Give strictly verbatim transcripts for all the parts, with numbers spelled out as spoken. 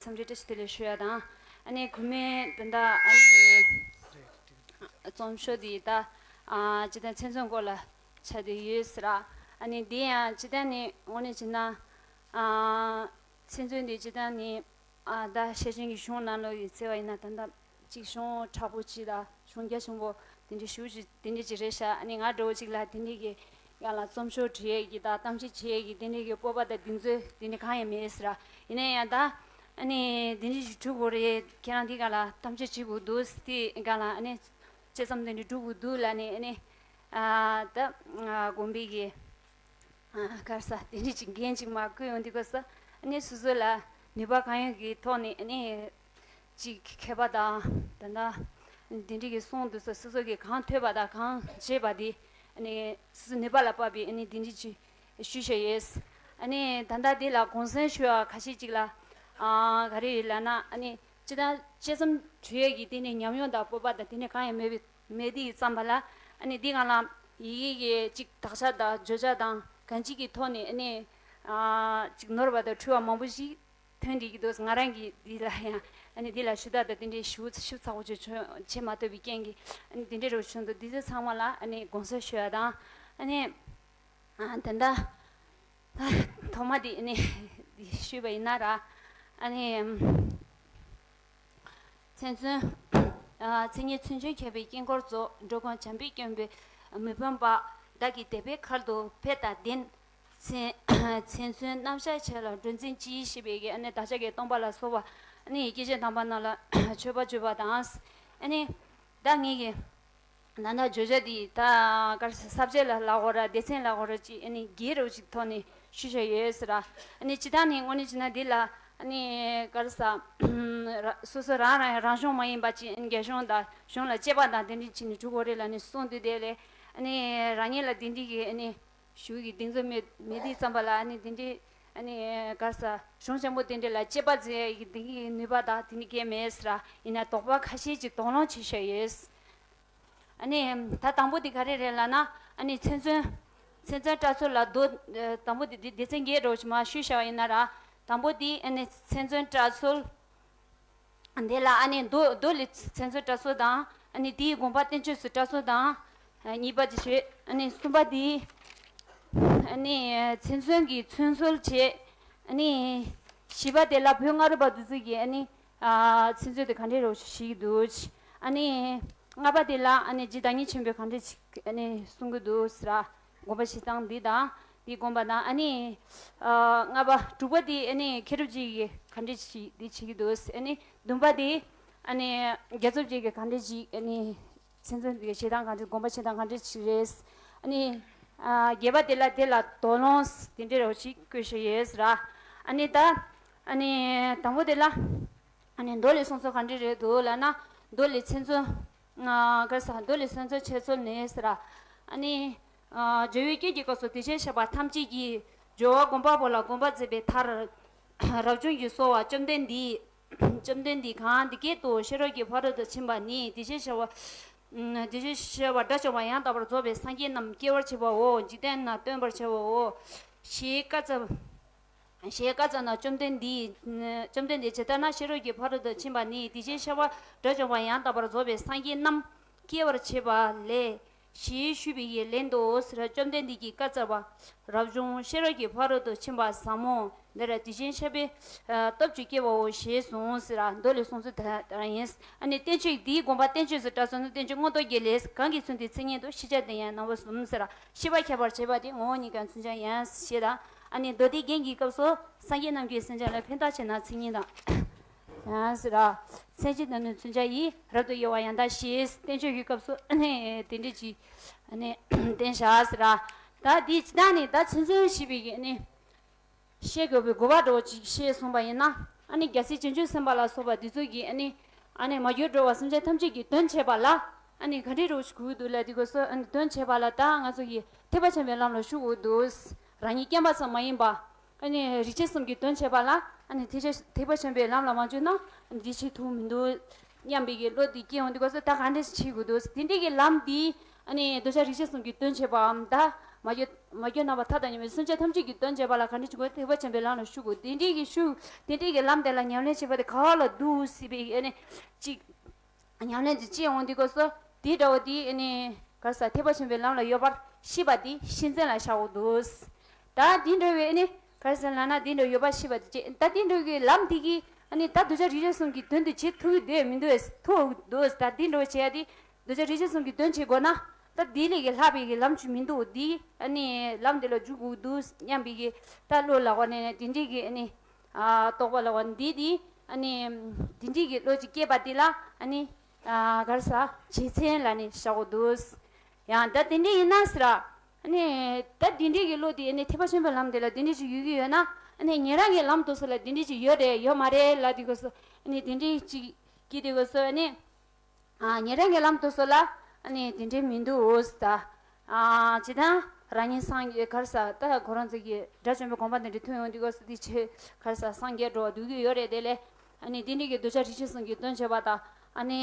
འཚམས་འདྲི་བཀྲ་ཤིས་བདེ་ལེགས་ཞུ་ཡ་དང་། ཨ་ནི་གུས་མོས་ད་ལྟ་ཨ་ནི་རྩོམ་ཤོག་འདི་ད་ཨ་ཅི་ད་མཚན་མཚོན་སྐོར་ལ་ཆགས་བསྡད་ཡོད་ཟེར། ཨ་ནི་འདི་ཡང་ཅི་ད་ནི་དངོས་གནས་བྱས་ན་ཨ་མཚན་མཚོན་འདི་ཅི་ད་ནི་ཨ་ད་ཤེར་ཕྱིན་གྱི་གཞུང་ནང་ལོགས་ཀྱི་བརྩི་བ་ཡིན་ན་ད་ལྟ་ཅིག་གཞུང་དྲག་པོ་ཅིག་ད་གཞུང་རྒྱ་ཆེན་པོ་དེ་འདྲའི་ཞུ་ཅིག་དེ་འདྲ་ཅིག་རེད་ཤག་ཨ་ནི་ང་འདྲ་བོ་ཅིག་ལ་དེ་འདྲའི་གི་ཡང་ལ་རྩོམ་ཤོག་བྲིས་ཡས་ཀྱི་ད་གཏམ་བཤད་བྱེད་ཡས་ཀྱི་དེ་འདྲའི་གི་སྤོབས་པ་དང་གདེང་ཚོད་དེ་འདྲ་གང་ཡང་མེད་ཟེར། ཡིན་ན་ཡང་ད་ཨ་ནི་དེ་འདྲ་ཅིག་བསྒྲུབ་དགོས་རེད། ཁྱེད་རང་དེ་ག་ལ་གཏམ་བཤད་བྱེད་དགོས་འདུག་དེ་ག་ལ་ཨ་ནི་དཔྱད་རྩོམ་དེ་འདྲ་བསྒྲུབ་དགོས་འདུག་ལ་ནི་ཨ་ནི་ཨ་ད་དགོན་པའི་གི་གར་ས་དེ་འདྲ་ཅིག་འགན་ཅིག་མར་བསྐུར་ཡོང་དུས་སྐབས་སུ་ཨ་ནི་སོ་སོ་ལ་ནུས་པ་གང་ཡོད་ཀྱི་ཐོག་ནས་ཨ་ནི་ཅིག་མཁས་པ་དང་ད་ལྟ་དེ་འདྲ་གི་གསུང་དུས་སུ་སོ་སོ་གི་གང་ཐོས་པ་དང་གང་བྱས་པ་དེ་ཨ་ནི་སོ་སོ་ནུས་པ་ལ་དཔག་པའི་ཨ་ནི་དེ་འདྲ་ཅིག་ཞུས་བཞག་ཡོད། ཨ་ནི་ད་ལྟ་འདི་ལ་དགོངས་སེལ་ཞུ་བ་ཁ་ཤས་ཅིག་ལ་ཨ་ག་རེ་ཡོད་ལབ་ན་ཨ་ནི་སྤྱིར་བཏང་དཔྱད་རྩོམ་བྲིས་ཡས་ཀྱི་དེ་ནས་ཉམས་མྱོང་དང་སྤོབས་པ་དང་དེ་ནས་གང་ཡང་མེད་པའི་མེད་དུས་ཙམ་པ་ལ་ཨ་ནི་འདི་སྒང་ལ་ཡི་གེ་གི་ཅིག་དག་ཆ་དང་བརྗོད་བྱ་དང་གང་ཅིའི་ཐོག་ནས་ཨ་ནི་ཨ་ཅིག་ནོར་བ་དང་འཁྲུལ་བ་མང་པོ་ཞིག་ཐོན་བསྡད་ཀྱི་འདུག་ང་རང་གིས་འདི་ལ་ཡང་ཨ་ནི་འདི་ལ་ཞུ་དག་དང་དེ་འདྲའི་ཞུ་ཞུ་ཚགས་པོ་ཅིག་བྱེད་མ་ཐུབ་པའི་རྐྱེན་གྱིས་ཨ་ནི་དེ་འདྲའི་རོ་བྱུང་འདུག་འདི་ཚོ་ཚང་མ་ལ་ཨ་ནི་དགོངས་སེལ་ཞུ་ཡ་དང་ཨ་ནི་ཨ་ད་ལྟ་ཐོག་མ་དེ་ཨ་ནི་འདི་ཞུས་པ་ཡིན་ན་ར་ཨ་ནི། མཚན་མཚོན། མཚན་ཉིད་མཚོན་བྱེད་མཁས་པའི་དཀྱིལ་འཁོར་རྫོགས། འགྲོ་ཀུན་བྱམས་པས་བསྐྱངས་པའི་མི་ཕམ་པ། བདག་གི་དད་པའི་མཁར་དུ་ཕེབས་དང་ལྡན། མཚན་མཚན་མཚོན་རྣམ་གཞག་ཆེ་ལ་སྒྲོན་འཛིན་ཅི་ཞེས་པའི་གི་ཨ་ནི་བདག་ཅག་གི་སྟོན་པ་ལ་སོགས་པ་ཨ་ནི་སྐྱེས་ཆེན་དམ་པ་རྣམས་ལ་མཆོད་པ་བརྗོད་པ་དང་། ཨ་ནི་བདག་ངེད་ཀྱི་ད་ལྟ་བརྗོད་བྱ་འདི་ད་གར་ས་བཅད་ལ་ལབ་དགོས་ར་སྡེ་ཚན་ལབ་དགོས་ར་ཅིག་ཨ་ནི་སྒེར་རུ་ཅིག་ཐོག་ནས་ཞུས་བཞག་ཡོད་ཟེར་ར། ཨ་ནི་སྤྱིར་བཏང་ནས་དངོས་གནས་བྱས་ན་འདི་ལ་ཨ་ནི་གར་ས་སོ་སོ་རང་རང་རང་གཞུང་མ་ཡིན་པ་ཅིག་ཨ་ནི་རྒྱ་གཞུང་དང་གཞུང་ལ་དཔྱད་པ་དང་དེ་འདྲ་བྱས་ནས་འགྲོ་དགོས་རེད་ལབ་ནས་གསུངས་དུས་དེ་ལས་ཨ་ནི་རང་ཉིད་ལ་དེ་འདྲ་གི་ཨ་ནི་ཞུ་གི་གདེང་ཚོད་མེད་མེད་དུས་ཙམ་པ་ལ་ཨ་ནི་དེ་འདྲ་ཨ་ནི་གར་ས་གཞུང་ཆེན་པོ་དེ་འདྲ་ལ་དཔྱད་པ་མཛད་ཡ་གི་དེ་འདྲ་གི་ནུས་པ་དང་དེ་འདྲ་གས་མེད་ཟེར་ར། ཡིན་ན་དོགས་པ་ཁ་ཤས་ཅིག་དོགས་སློང་བྱས་བཞག་ཡོད། ཨ་ནི་ད་དང་པོ་དེ་ག་རེ་རེད་ལབ་ན་ཨ་ནི་མཚན་མཚོན། མཚན་མཚོན་བཀྲ་ཚོལ་ལ་མདོ། དང་པོ་དེ་དེ་སྡེ་ཚན་བརྒྱད་འགྲོ་ཞིག་མ་ཞུས་བཞག་པ་ཡིན་ན་ར། དང་པོ་དེ་ཨ་ནི་མཚན་མཚོན་བཀྲ་ཚོལ། དེ་ལ་ཨ་ནི་མདོ་མདོ་ལས་མཚན་མཚོན་བཀྲ་ཚོལ་དང་ཨ་ནི་དེའི་དགོངས་པ་བསྟན་བཅོས་སུ་བཀྲ་ཚོལ་དང་། གཉིས་པ་དེ་བྱས་ཨ་ནི་གསུམ་པ་དེ། ཨ་ནི་མཚན་མཚོན་གྱི་མཚོན་ཚོལ་བྱས། ཨ་ནི་བཞི་པ་དེ་ལ་བོད་སྔ་རབས་པ་དེ་ཚོ་གིས་ཨ་ནི། ཨ་ཚིག་མཛོད་དེ་ག་འདྲས་རོ་ཞིག་འདུག་ཨ་ནི་ལྔ་པ་དེ་ལ་ཨ་ནི་རྗེ་བདག་ཉིད་ཆེན་པོས་ག་འདྲས་ཞིག་ཨ་ནི་གསུང་གི་འདུག་ཟེར། དགོངས་པ་བཞེས་སྟངས་འདི་དང་འདི་དགོངས་པ་དང་ཨ་ནི་ཨ་ལྔ་པ་དྲུག་པ་དེ་ཨ་ནི་མཁས་གྲུབ་རྗེ་ཡིས་ག་འདྲས་ཞིག་འདི་བྱེད་ཀྱི་འདུག་ཨ་ནི་བདུན་པ་དེ་ཨ་ནི་རྒྱ་མཚོ་རྗེ་གིས་ག་འདྲས་ཞིག་ཨ་ནི་མཚན་མཚོན་འདི་བཞེས་སྟངས་ག་འདྲས་དགོངས་པ་བཞེས་སྟངས་ག་འདྲས་ཞིག་རེད། ཨ་ནི་ཨ་བརྒྱད་པ་དེ་ལ་དེ་ལ་དོགས་སློང་དེ་འདྲས་རོ་ཞིག་བཀོད་བཞག་ཡོད་ཟེར། ཨ་ནི་ད་ཨ་ནི་དང་པོ་དེ་ལ། ཨ་ནི་མདོ་ལས་གསུང་ཚུལ་ག་འདྲ་རེད་འདུག་ལབ་ན། མདོ་ལས་མཚན་མཚོན། ཨ་ག་རེ་ཟེར་མདོ་ལས་མཚན་མཚོན་འཆད་ཚུལ་ནི་ཟེར། ཨ་ནི། ཨ་སྦྱོར་བའི་སྐད་ཀྱི་སྐབས་སུ་དེ་བཞིན་གཤེགས་པ་ཐམས་ཅད་ཀྱིས། སྦྱོར་བ་སྒོམ་པ་པོ་ལ་སྒོམ་པ་མཛད་པའི་མཐར། རབ་བྱུང་གི་གསོལ་བ་བཅོམ་ལྡན་འདས། བཅོམ་ལྡན་འདས་གང་འདི་སྐད་དུ་ཤེས་རབ་ཀྱི་ཕ་རོལ་ཏུ་ཕྱིན་པ་ནི་དེ་བཞིན་གཤེགས་པ། དེ་བཞིན་གཤེགས་པ་དགྲ་བཅོམ་པ་ཡང་དག་པར་རྫོགས་པའི་སངས་རྒྱས་རྣམས་སྐྱེ་བར་བྱེད་པའོ། འཇིག་རྟེན་ན་སྟོན་པར་བྱེད་པའོ། ཞེས་བཀའ་སྩལ། ཞེས་བཀའ་སྩལ་ན་བཅོམ་ལྡན་འདས། བཅོམ་ལྡན་འདས་ཇི་ལྟར་ན་ཤེས་རབ་ཀྱི་ཕ་རོལ་ཏུ་ཕྱིན་པ་ནི་དེ་བཞིན་གཤེགས་པ་དགྲ་བཅོམ་པ་ཡང་དག་པར་རྫོགས་པའི་སངས་རྒྱས་རྣམས་སྐྱེ་བར་བྱེད་པ་ལས། ཞེས་ཞུས་པའི་ལན་དུ་ཟེར། བཅོམ་ལྡན་འདས་ཀྱིས་བཀའ་སྩལ་པ། རབ་བྱུང་ཤེས་རབ་ཀྱི་ཕ་རོལ་ཏུ་ཕྱིན་པ་ཟབ་མོ་འདིར་དེ་བཞིན་གཤེགས་པའི་སྟོབས་ཀྱིས་སྐྱེ་བའོ་ཞེས་གསུངས་ཟེར། མདོ་ལས་གསུངས་ཚུལ་དེ་ལྟར་ཡིན། ཨ་ནི་བསྟན་བཅོས་འདིའི་དགོངས་པ་བསྟན་བཅོས་སུ་བཀྲ་ཚོལ་ནི་བསྟན་བཅོས་མངོན་རྟོགས་རྒྱན་ལས། གང་གིས་མཚོན་དེའི་མཚན་ཉིད་དུ། ཤེས་བྱ་དེ་ཡང་རྣམ་པ་གསུམ་ཟེར། ཤེས་པ་ཁྱད་པར་བྱེད་པ་དེ་ངོ་བོ་ཉིད་ཀྱང་མཚོན་བྱ་ཡང་ཞེས་དང་། ཨ་ནི་མདོ་སྡེ་རྒྱན་གྱི་སྐབས་སུ་སངས་རྒྱས་རྣམས་ཀྱིས་མཚོན་བྱ་ལ་ཕན་བཏགས་བྱས་ན་མཚན་ཉིད་དང་། ཡང་ཟེར། མཚན་གཞི་དང་ནི་མཚོན་བྱ་ཡིས། རབ་ཏུ་དབྱེ་བ་ཡང་དག་ཞེས། བསྟན་བཅོས་ཀྱི་སྐབས་སུ་ཨ་ནི་དེ་འདྲ་ཅིག་ཨ་ནི་བསྟན་བཞག་ཟེར། ད་འདི་ཇི་ལྟར་ནི་ད་མཚན་མཚོན་ཞེས་པའི་གི་ཨ་ནི། བཤད་དགོས་པའི་དགོས་པ་འདྲ་བོ་ཅིག་བཤད་སོང་པ་ཡིན་ན། ཨ་ནི་རྒྱལ་སྲས་བྱང་ཆུབ་སེམས་དཔའ་ལ་སོགས་པ་འདི་ཚོ་གིས་ཨ་ནི། ཨ་ནི་མ་གྱུར་འགྲོ་བ་སེམས་ཅན་ཐམས་ཅད་ཀྱི་དོན་བྱེད་པ་ལ། ཨ་ནི་ག་འདྲའི་རོགས་ཤིག་དགོས་འདུག་ལབ་དུས་སྐབས་སུ་ཨ་ནི་དོན་བྱེད་པ་ལ་ད་ང་ཚོ་གིས་ཐེག་པ་ཆེན་པོའི་ལམ་ལ་ཞུགས་དགོས་འདུག་རང་ཉིད་རྐྱང་པ་ཙམ་མ་ཡིན་པ། ཨ་ནི་རིགས་ཅན་གསུམ་གྱི་དོན་བྱེད་པ་ལ་ཨ་ནི་ཐེག་ཆེན་ཐེག་པ་ཆེན་པོའི་ལམ་ལ་མ་འཇུག་ན་ཨ་ནི་འདི་བྱེད་ཐུབ་མི་འདུག་སྙམ་པའི་གི་བློ་འདི་སྐྱེ་ཡོང་དུས་སྐབས་སུ་ད་ག་འདྲ་ཞིག་བྱེད་དགོས་འདུག་དེ་འདྲའི་གི་ལམ་འདི་ཨ་ནི་གདུལ་བྱ་རིགས་ཅན་གསུམ་གྱི་དོན་བྱེད་པའམ་ད། མ་གྱུར་མ་གྱུར་ནམ་པར་མཐའ་དང་ཉམས་པའི་སེམས་ཅན་ཐམས་ཅད་ཀྱི་དོན་བྱེད་པ་ལ་ག་འདྲ་བྱེད་དགོས། ཐེག་པ་ཆེན་པོའི་ལམ་ལ་ཞུགས་དགོས། དེ་འདྲའི་གི་ཞུགས་དེ་འདྲའི་གི་ལམ་དེ་ལ་ཉམས་ལེན་བྱེད་པ་དེ་ག་བ་ལ་འདུག་ཟེར་བའི་ཨ་ནི་ཅིག་ཉམས་ལེན་དེ་ཅི་འོང་དུས་སྐབས་སུ་དེ་འདྲ་བོ་དེ་ཨ་ནི་ག་རེ་ཟ་ཐེག་པ་ཆེན་པོའི་ལམ་ལ་ཡོད་པར་ཤེས་པ་དེ་ཤེས་བཙན་ལ་བཞག་དགོས་འདུག། ད་དེ་འདྲ་བའི་ཨ་ནི་ག་རེ་ཟ་ལབ་ན་དེ་འདྲ་ཡོད་པར་ཤེས་པ་དེ་ཅི་ད་དེ་འདྲ་གི་ལམ་དེ་གི་ཨ་ནི་ད་གདུལ་བྱ་རིགས་དྲུག་གསུམ་གྱི་དོན་དུ་བྱེད་ཐུབ་ཀྱི་འདུག་མི་འདུག་ཐུབ་འདུག། ད་དེ་འདྲ་བྱེད་ཡ་དེ་གདུལ་བྱ་རིགས་དྲུག་གསུམ་གྱི་དོན་བྱེད་དགོས་ན། ད་དེ་ལས་ཀྱི་ལྷག་པའི་གི་ལམ་ཅིག་མི་འདུག། འདི་ཨ་ནི་ལམ་འདི་ལ་འཇུག་དགོས་འདུག་སྙམ་པའི་གི་ད་བློ་ལ་བ་ནས་དེ་འདྲའི་གི་ཨ་ནི་ཨ་རྟོག་པ་ལ་བ་འདི་དེ་ཨ་ནི་དེ་འདྲའི་གི་བློ་ཅིག་སྐྱེས་པ་དེ་ལ་ཨ་ནི་ཨ་ག་རེ་ཟ་བྱེད་མཚན་ལ་ནི་བཞག་དགོས་འདུག། ཡང་ད་དེ་འདྲའི་ཡིན་ན་ཟེར་ཨ་ནི་ད་དེ་འདྲའི་གི་བློ་དེ་ཨ་ནི་ཐེག་པ་ཆེན་པོའི་ལམ་དེ་ལ་དེ་འདྲའི་ཅིག་ཡོད་ཀྱི་ཡོད་ན་ཨ་ནི་ཉན་རང་གི་ལམ་དུ་སོ་ལ་དེ་འདྲའི་ཅིག་ཡོད་རེད་ཡོད་མ་རེད་ལ་དེ་གོ་སོ་ཨ་ནི་དེ་འདྲའི་ཅིག་གི་དེ་གོ་སོ་ཨ་ནི། ཨ་ཉན་རང་གི་ལམ་དུ་སོ་ལ་ཨ་ནི་དེ་འདྲའི་མི་འདུག་འོ་ཟེར་ད། ཨ་ཇི་ལྟར་རང་ཉིད་སངས་རྒྱས་ག་རེ་ཟ་ད་ཁོ་རང་ཚོ་གི་དགྲ་བཅོམ་པའི་དགོངས་པ་འདི་འདྲ་ཐོན་ཡོང་དུས་སྐབས་སུ་དེ་ཆེ་ག་རེ་ཟ་སངས་རྒྱས་འགྲོ་བ་འདུག་གི་ཡོད་རེད་དེ་ལས་ཨ་ནི་དེ་འདྲའི་གི་གདུལ་བྱ་རིགས་དྲུག་གསུམ་གྱི་དོན་བྱེད་པ་དང་ཨ་ནི་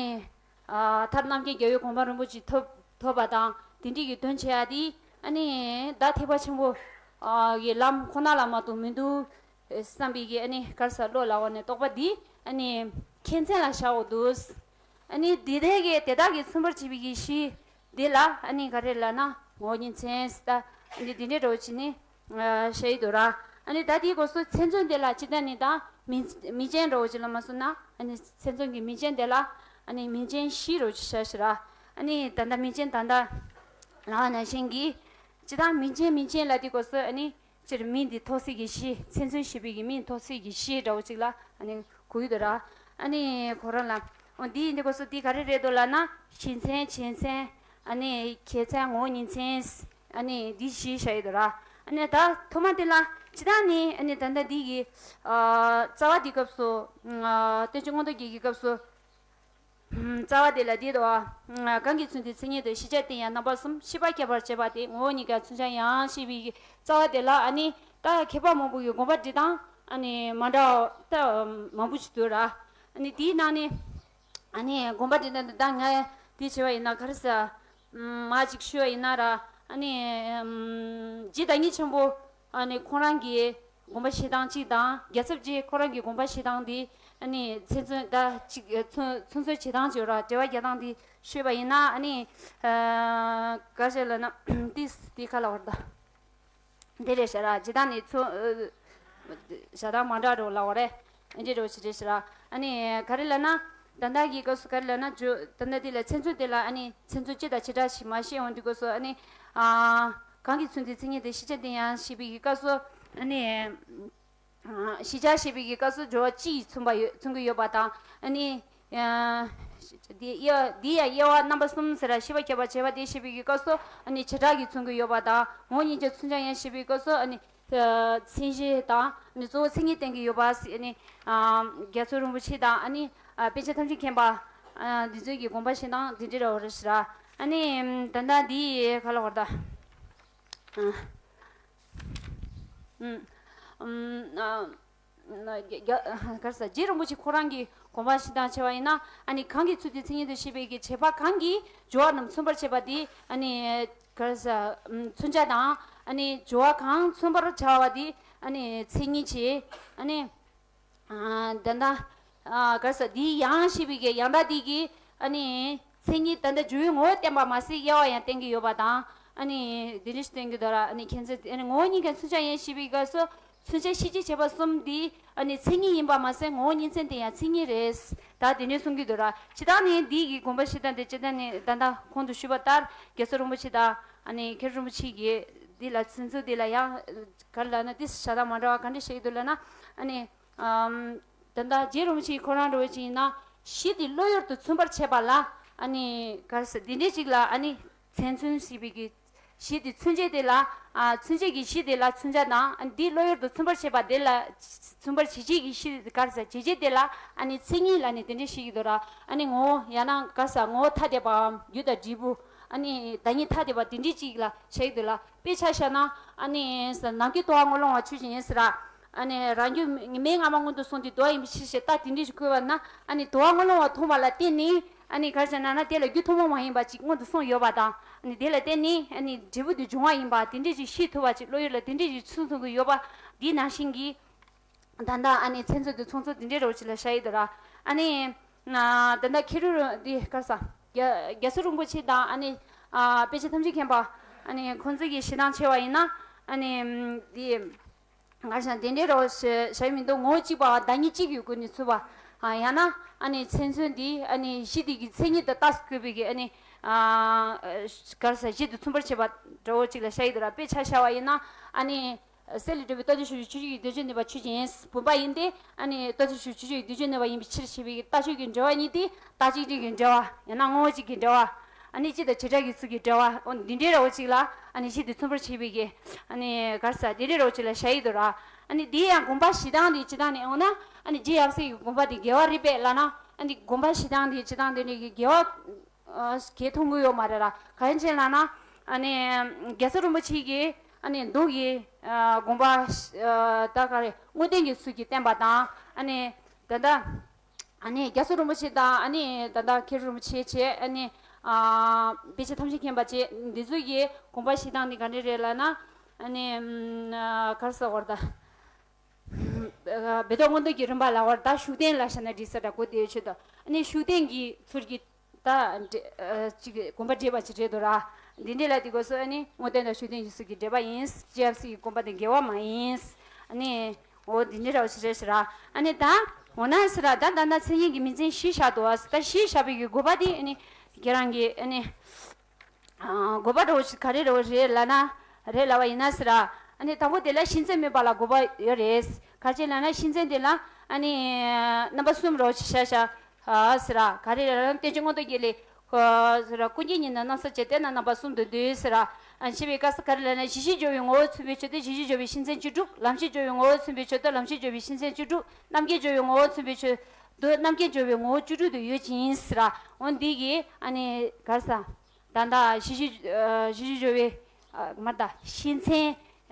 ཨ་ཐར་རྣམ་མཁྱེན་རྒྱལ་བའི་གོ་འཕང་རིན་པོ་ཆེ་ཐོབ་ཐོབ་པ་དང་དེ་འདྲའི་གི་དོན་བྱེད་ཡ་དེ་ཨ་ནི་ད་ཐེག་པ་ཆེན་པོ་ཨ་གི་ལམ་ཁོ་ན་ལ་མ་གཏོགས་མི་འདུག་བསམ་པའི་གི་ཨ་ནི་ག་རེ་ཟ་བློ་ལ་འོ་ནས་རྟོག་པ་འདི་ཨ་ནི་ཁྱད་མཚན་ལ་བཞག་འོ་འདུག། ཨ་ནི་འདི་ལྟར་གྱི་དེ་དག་གིས་མཚོན་པར་བྱེད་པའི་གི་གཞི་འདི་ལ་ཨ་ནི་ག་རེ་ལབ་ན་ངོ་བོ་ཉིན་མཚན་ཟེར་ད་ཨ་ནི་འདི་འདྲའི་འདྲ་བོ་ཅིག་ནི་ཨ་བཤད་ཡི་འདུག་ར། ཨ་ནི་ད་དེའི་སྐོར་སུ་མཚན་མཚོན་དེ་ལ་ཅི་ལྟར་ནི་ད་མིང་མིང་ཅན་འདྲ་བོ་ཅིག་ལ་མ་སོང་ན་ཨ་ནི་མཚན་མཚོན་གྱི་མིང་ཅན་དེ་ལ་ཨ་ནི་མིང་ཅན་བཞི་འདྲ་བོ་ཅིག་བྱ་ཞིག་ར། ཨ་ནི་ད་ལྟ་མིང་ཅན་ད་ལྟ་ལ་ནང་བཞིན་གྱི་ཅི་ད་མིང་ཅན་མིང་ཅན་ལ་དེའི་སྐོར་སུ་ཨ་ནི། སྤྱིར་མིང་འདི་ཐོགས་སྲིད་ཀྱི་གཞི། མཚན་མཚོན་ཞེས་པའི་གི་མིང་ཐོགས་སྲིད་ཀྱི་གཞི་འདྲ་བོ་ཅིག་ལ་ཨ་ནི་གོ་གི་འདུག་ར། ཨ་ནི་ཁོ་རང་ལ་འོ་འདི་འདི་སྐོར་སུ་འདི་ག་རེ་རེད་འདུག་ལབ་ན་གཞི་མཚན་བྱེད་མཚན་ཨ་ནི་ཁྱད་མཚན་ངོ་བོ་ཉིན་མཚན་ཨ་ནི་འདི་བཞི་བྱ་ཡི་འདུག་ར། ཨ་ནི་ད་ཐོག་མ་དེ་ལ་ཇི་ལྟར་ནི་ཨ་ནི་ད་ལྟ་འདི་གི་ཨ་རྩ་བ་འདི་སྐབས་སུ་ཨ་བསྟན་བཅོས་མངོན་རྟོགས་རྒྱན་གྱི་སྐབས་སུ། རྩ་བ་དེ་ལ་དེ་དོ། གང་གིས་མཚོན་ཏེ་མཚན་ཉིད་དུ་ཤེས་བྱ་དེ་ཡང་རྣམ་པ་གསུམ་ཤེས་པ་ཁྱད་པར་བྱེད་པ་སྟེ་ངོ་བོ་ཉིད་ཀྱང་མཚོན་བྱ་ཡང་ཞེས་པའི་རྩ་བ་དེ་ལ་ཨ་ནི་ད་མཁས་པ་མང་པོ་གི་དགོངས་པ་འགྲེལ་སྟངས་ཨ་ནི་མ་འདྲ་ད་མང་པོ་ཞིག་འདུག་ར། ཨ་ནི་དེའི་ནང་ནས་ཨ་ནི་དགོངས་པ་འགྲེལ་སྟངས་དེ་ད་ང་དེ་བྱས་པ་ཡིན་ན་ག་རེ་ཟེར། མ་ཅིག་ཞུ་བ་ཡིན་ན་ར་ཨ་ནི་རྗེ་བདག་ཉིད་ཆེན་པོ་ཨ་ནི་ཁོང་རང་གི་དགོངས་པ་བཞེས་སྟངས་གཅིག་དང་རྒྱལ་ཚབ་རྗེ་ཁོ་རང་གི་དགོངས་པ་བཞེས་སྟངས་འདི་ཨ་ནི་མཚན་མཚོན་ད་གཅིག་མཚོན་མཚོན་ཚུལ་བྱེད་སྟངས་བྱེད་ར་འགྲེལ་བ་རྒྱག་སྟངས་འདི་ཤོད་པ་ཡིན་ན་ཨ་ནི་ག་རེ་ལབ་ན་ཏིས་འདི་ག་ལ་བར་ད་འདི་རེད་ཤག་ར་ཇི་ལྟར་ནི་མཚོན་བྱ་སྟངས་མ་འདྲ་རོ་ལ་བ་རེད། འདི་རོ་ཞིག་རེད་ཤག་ར་ཨ་ནི་ག་རེ་ལབ་ན་ད་ལྟ་གི་སྐབས་སུ་ག་རེ་ལབ་ན་ཇོ་ད་ལྟ་འདི་ལ་མཚན་མཚོན་དེ་ལ་ཨ་ནི་མཚན་མཚོན་སྤྱི་དང་བྱེ་བྲག་ཞིག་མ་ཤེས་འོང་དུས་སྐབས་སུ་ཨ་ནི་གང་གིས་མཚོན་ཏེ་མཚན་ཉིད་དུ་ཤེས་བྱ་དེ་ཡང་ཞེས་པའི་གི་སྐབས་སུ་ཨ་ནི། ཤེས་བྱ་ཞེས་པའི་གི་སྐབས་སུ་སྦྱོར་བ་སྤྱི་ཡིས་མཚོན་པ་ཡོད་མཚོན་གྱི་ཡོད་པ་དང་ཨ་ནི། དེ་དབྱེ་དེ་ཡང་དབྱེ་བ་རྣམ་པ་གསུམ་ཟེར་ཤེས་པ་ཁྱད་པར་བྱེད་པ་དེ་ཞེས་པའི་གི་སྐབས་སུ་ཨ་ནི་བྱེ་བྲག་གིས་མཚོན་གྱི་ཡོད་པ་དང་ངོ་བོ་ཉིད་ཀྱང་མཚོན་བྱ་ཡང་ཞེས་པའི་སྐབས་སུ་ཨ་ནི། མཚན་གཞི་དང་ཨ་ནི་གཙོ་བོ་མཚན་ཉིད་བསྟན་གྱི་ཡོད་པ་ཟེར་ཨ་ནི། རྒྱ་མཚོ་རིན་པོ་ཆེ་དང་ཨ་ནི། པཎ་ཆེན་ཐམས་ཅད་མཁྱེན་པ། འདི་ཚོའི་གི་དགོངས་པ་བཞེས་སྟངས་འདི་འདྲ་རེད་ཤག་ར། ཨ་ནི། ད་ལྟ་འདི་ག་ལ་བར་ད། ཨ། ཨུམ། ཨ། ཨུམ། ཨ། རྒྱ། རྒྱ། ག་རེ་ཟ། རྗེ་རིན་པོ་ཆེ་ཁོ་རང་གི་དགོངས་པ་བཞེས་སྟངས་བྱས་པ་ཡིན་ན་ཨ་ནི་གང་གིས་མཚོན་ཏེ་མཚན་ཉིད་དུ་ཤེས་པའི་གི་བྱེད་པ་གང་གིས་སྦྱོར་བ་རྣམས་མཚོན་པར་བྱེད་པ་དེ་ཨ་ནི་ག་རེ་ཟ། མཚོན་བྱ་དང་ཨ་ནི་སྦྱོར་བ་གང་མཚོན་པར་བྱ་བ་དེ་ཨ་ནི་མཚན་ཉིད་བྱེད་ཨ་ནི། ཨ། ད་ལྟ། ཨ། ག་རེ་ཟ། འདིའི་ཡང་ཞེས་པའི་གི་ཡང་སྒྲ་འདི་གིས་ཨ་ནི་མཚན་ཉིད་ད་ལྟ་སྦྱོར་བའི་ངོ་བོ་བསྟན་པ་མ་ཟད་དབྱེ་བ་ཡང་བསྟན་གྱི་ཡོད་པ་དང་ཨ་ནི་འདི་འདྲ་ཞིག་བསྟན་གྱི་འདུག་ར། ཨ་ནི་ཁྱད་མཚན་ཨ་ནི་ངོ་བོ་ཉིད་ཀྱང་མཚོན་བྱ་ཡིན་ཞེས་པའི་སྐབས་སུ་མཚོན་བྱ་ཤེས་བྱེད་བྱེད་པ་གསུམ་འདི་ཨ་ནི་མཚན་ཉིད་ཡིན་པ་མ་ཟད་ངོ་བོ་ཉིད་མཚན་དེ་ཡང་མཚན་ཉིད་རེད། ད་འདི་འདྲ་གསུང་གི་འདུག་ར། ཇི་ལྟར་ནི་འདི་གི་དགོངས་པ་བཞེས་སྟངས་དེ་ཇི་ལྟར་ནི་ད་ལྟ་གོང་དུ་ཞུས་པ་ལྟར་རྒྱ་མཚོ་རིན་པོ་ཆེ་དང་ཨ་ནི་མཁན་རིན་པོ་ཆེ་གིས་འདི་ལ་ཚིག་མཛོད་འདི་ལ་ཡང་ག་རེ་ལབ་ན་འདི་བྱ་སྟངས་མ་འདྲ་བ་ག་འདྲ་བཤད་ཀྱི་འདུག་ལབ་ན་ཨ་ནི། ཨམ། ད་ལྟ་རྗེ་རིན་པོ་ཆེ་ཁོ་རང་འདྲ་བོ་ཅིག་ཡིན་ན་གཞི་དེ་བློ་ཡུལ་དུ་མཚོན་པར་བྱེད་པ་ལ་ཨ་ནི་ག་རེ་ཟེར་འདི་འདྲའི་ཅིག་ལ་ཨ་ནི་མཚན་མཚོན་ཞེས་པའི་གི་གཞི་དེ་མཚོན་བྱེད་དེ་ལ་ཨ་མཚོན་བྱེད་ཀྱི་གཞི་དེ་ལ་མཚོན་བྱ་དང་ཨ་འདི་བློ་ཡུལ་དུ་མཚོན་པར་བྱེད་པ་དེ་ལ་མཚོན་པར་བྱེད་བྱེད་ཀྱི་གཞི་ག་རེ་ཟེར་བྱེད་བྱེད་དེ་ལ་ཨ་ནི་མཚན་ཉིད་ལ་ནི་དེ་འདྲའི་ཞིག་གི་འདུག་ར། ཨ་ནི་ངོ་བོ་ཡང་ན་ག་རེ་ཟེར་ངོ་བོ་ཐ་དད་པའམ་རྒྱུ་དང་འབྲས་བུ་ཨ་ནི་བདག་ཉིད་ཐ་དད་པ་དེ་འདྲའི་ཅིག་ལ་བྱེད་ཀྱི་འདུག་ལ། དཔེ་ཆ་བཞག་ན་ཨ་ནི་ནམ་མཁའི་དུ་བ་ངོ་ལོང་བ་ཆོས་ཅན་ཡིན་ཟེར་ར། ཨ་ནི་རང་རྒྱུད་མའི་རྔ་མ་སྔོན་དུ་སོང་སྟེ་དུ་བ་ཡིན་པའི་ཕྱིར་ཞེས་རྟགས་དེ་འདྲ་ཞིག་བཀོད་པ་ན་ཨ་ནི་དུ་བ་ངོ་ལོང་བ་མཐོང་བ་ལ་བརྟེན་ནས་ཨ་ནི་ག་རེ་ཟེར་ན་ན་དེ་ལ་རྒྱུ་ཐུན་མོང་མ་ཡིན་པ་ཅིག་སྔོན་དུ་སོང་ཡོད་པ་དང་ ནི་དེ་ལ་བརྟེན་ནས་ཨ་ནི་འབྲས་བུ་དེ་འབྱུང་བ་ཡིན་པ་དེ་འདྲས་ཅིག་ཤེས་ཐུབ་པ་ཅིག་བློ་ཡུལ་ལ་དེ་འདྲས་ཅིག་ཚུད་ཐུབ་ཀྱི་ཡོད་པ་འདི་ནང་བཞིན་གྱི། ད་ལྟ་ཨ་ནི་མཚན་ཚོད་དེ་ཚོང་ཚོད་དེ་འདྲའི་རོ་ཅིག་ལ་བཞག་ཡོད་དོ་ར། ཨ་ནི་ད་ལྟ་ཁེ་རུ་འདི་ག་རེ་ཟ། རྒྱ་རྒྱ་སུ་རིན་པོ་ཆེ་དང་ཨ་ནི་དཔེ་ཆ་ཐམས་ཅད་མཁྱེན་པ་ཨ་ནི་ཁོང་ཚོ་གི་བཞེད་སྟངས་བྱས་པ་ཡིན་ན། ཨ་ནི་འདི་ག་རེ་ཟ་དེ་འདྲའི་རོ་བཞག་མི་འདུག་ངོ་གཅིག་པ་བདག་ཉིད་གཅིག་ཡོད་དགོས་ནི་ཚུད་པ། ཡང་ན་ཨ་ནི་མཚན་ཚོད་འདི་ཨ་ནི་གཞི་དེ་གི་མཚན་ཉིད་དང་རྟགས་སུ་བཀོད་པའི་གི་ཨ་ནི་ག་རེ་ཟ་གཞི་དེ་མཚུངས་པར་བྱེད་པ་འདྲ་བོ་ཅིག་ལ་བཞག་ཡོད་དོ་ར། དཔེ་ཆ་བཞག་པ་ཡིན་ན་ཨ་ནི། གསེར་ལས་གྲུབ་པའི་རྟོག་བཅས་ཞབས་ཀྱུ་ཆུ་སྐྱེས་ཀྱི་རྡུལ་ཕྱིར་གནས་པ་ཆོས་ཅན། བུམ་པ་ཡིན་ཏེ། ཨ་ནི་རྟོག་བཅས་ཞབས་ཀྱུ་ཆུ་སྐྱེས་ཀྱི་རྡུལ་ཕྱིར་གནས་པ་ཡིན་པའི་ཕྱིར་ཞེས་པའི་ལྟ་སྤྱོད་ཀྱི་འབྲེལ་བ་གཉིས་ཏེ། རྟགས་ཅན་གཅིག་གི་འབྲེལ་བ། ཡང་ན་དངོས་པོ་གཅིག་གི་འབྲེལ་བ། ཨ་ནི་སྤྱི་དང་བྱེ་བྲག་གི་ཚུལ་གྱི་འབྲེལ་བ། འོ་འདི་འདྲའི་ར་བོ་ཅིག་ལ་ཨ་ནི་གཞི་དེ་མཚུངས་པར་བྱེད་པའི་གི་ཨ་ནི་ག་རེ་ཟ་འདི་འདྲའི་ར་བོ་ཅིག་ལ་བཞག་ཡོད་དོ་ར། ཨ་ནི་འདི་ཡང་དགོངས་པ་བཞེས་སྟངས་དེ་ཅི་ལྟར་ནས་འོང་ན། ཨ་ནི་རྗེ་ཡབ་སྲས་ཀྱི་དགོངས་པ་དེ་འགལ་བ་རེད་པས་ལབ་ན། ཨ་ནི་དགོངས་པ་བཞེས་སྟངས་དེ་ཅི་ལྟར་འདི་འདྲའི་གི་འགལ་བ། གལ་མཐོང་གི་ཡོད་མ་རེད་ར། ག་རེ་བྱས་ལབ་ན། ཨ་ནི་རྒྱལ་ཚབ་རིན་པོ་ཆེ་གིས་ཨ་ནི་མདོ་གི་དགོངས་པ་ད་ག་རེ་དངོས་བསྟན་གྱི་ཚུལ་གྱིས་བསྟན་པ་དང་། ཨ་ནི་ད་ལྟ་ཨ་ནི་རྒྱལ་ཚབ་རིན་པོ་ཆེ་དང་ཨ་ནི་ད་ལྟ་མཁན་རིན་པོ་ཆེ་བྱས། ཨ་ནི་དཔེ་ཆ་ཐམས་ཅད་མཁྱེན་པ་བྱས། འདི་ཚོ་གི་དགོངས་པ་བཞེས་སྟངས་འདི་ག་འདྲ་རེད་ལབ་ན། ཨ་ནི་ག་རེ་ཟེར་བར་ད། སྦེ་དོག་མངོན་རྟོགས་ཀྱི་རིམ་པ་ལ་བར་ད་ཤུགས་བསྟན་ལ་བྱ་ན་འགྲིག་ས་འདྲ་གོ་དེའི་ཆེད་དུ། ཨ་ནི་ཤུགས་བསྟན་གྱི་ཚུལ་གྱིས་ད་ཅིག་དགོངས་པ་འགྲེལ་བ་ཅིག་རེད་དོ་ར། འདི་འདྲའི་ལ་དེ་གོ་སོ། ཨ་ནི་དངོས་བསྟན་དང་ཤུགས་བསྟན་གྱི་ཚུལ་གྱི་འགྲེལ་པ་ཡིན། རྗེ་ཡབ་སྲས་ཀྱི་དགོངས་པ་དེ་འགལ་བ་མ་ཡིན། ཨ་ནི་འོ་འདི་འདྲའི་ར་བ་ཞིག་རེད་ཟེར་ར། ཨ་ནི་ད་འོ་ན་ཟེར་ར། ད་ད་ད་མཚན་ཉིད་ཀྱི་མིང་ཅན་བཞི་བཞག་འདུག་བ། ད་བཞི་བཞག་པའི་གི་དགོས་པ་དེ་ཨ་ནི་ཁྱེད་རང་གི་ཨ་ནི། དགོས་པ་འདྲ་བོ་ཞིག་ག་རེ་འདྲ་བོ་རེད་ལབ་ན། རེད་ལབ་པ་ཡིན་ན་ཟེར་ར། ཨ་ནི་དང་པོ་དེ་ལ་གཞི་མཚན་སྨོས་པ་ལ་དགོས་པ་ཡོད་རེད། ག་རེ་ལབ་ན་གཞི་མཚན་དེ་ལ་ཨ་ནི་རྣམ་པ་གསུམ་འདྲ་བོ་ཞིག་བཞག་བཞག་ཟེར་ར། ག་རེ་ལབ་ན་རྟེན་འབྱུང་མངོན་རྟོགས་རྒྱལ་ལས་ཟེར་ར། ཀུན་མཁྱེན་ཉིད་ནི་རྣམ་གསུམ་བྱས། དེས་ན་རྣམ་པ་གསུམ་དུ་འདུས་ཟེར་ར། ཞེས་པའི་སྐབས་སུ་ག་རེ་ལབ་ན། གཞི་ཤེས་སྦྱོར་བའི་ངོ་བོ་མཚོན་པའི་ཆོས་དེ་གཞི་ཤེས་སྦྱོར་བའི་གཞི་མཚན་བཅུ་དྲུག། ལམ་ཤེས་སྦྱོར་བའི་ངོ་བོ་མཚོན་པའི་ཆོས་དེ་ལམ་ཤེས་སྦྱོར་བའི་གཞི་མཚན་བཅུ་དྲུག། རྣམ་མཁྱེན་སྦྱོར་བའི་ངོ་བོ་མཚོན་པའི་ཆོས་དེ་རྣམ་མཁྱེན་སྦྱོར་བའི་ངོ་བོ་བཅུ་དྲུག་ཏུ་ཡོད་ཅིང་ཟེར་ར། འོ་འདི་གི་ཨ་ནི་ག་རེ་ཟ། ད་ལྟ་གཞི་ཤེས་གཞི་ཤེས་སྦྱོར་བའི་མར་ད་གཞི་མཚན་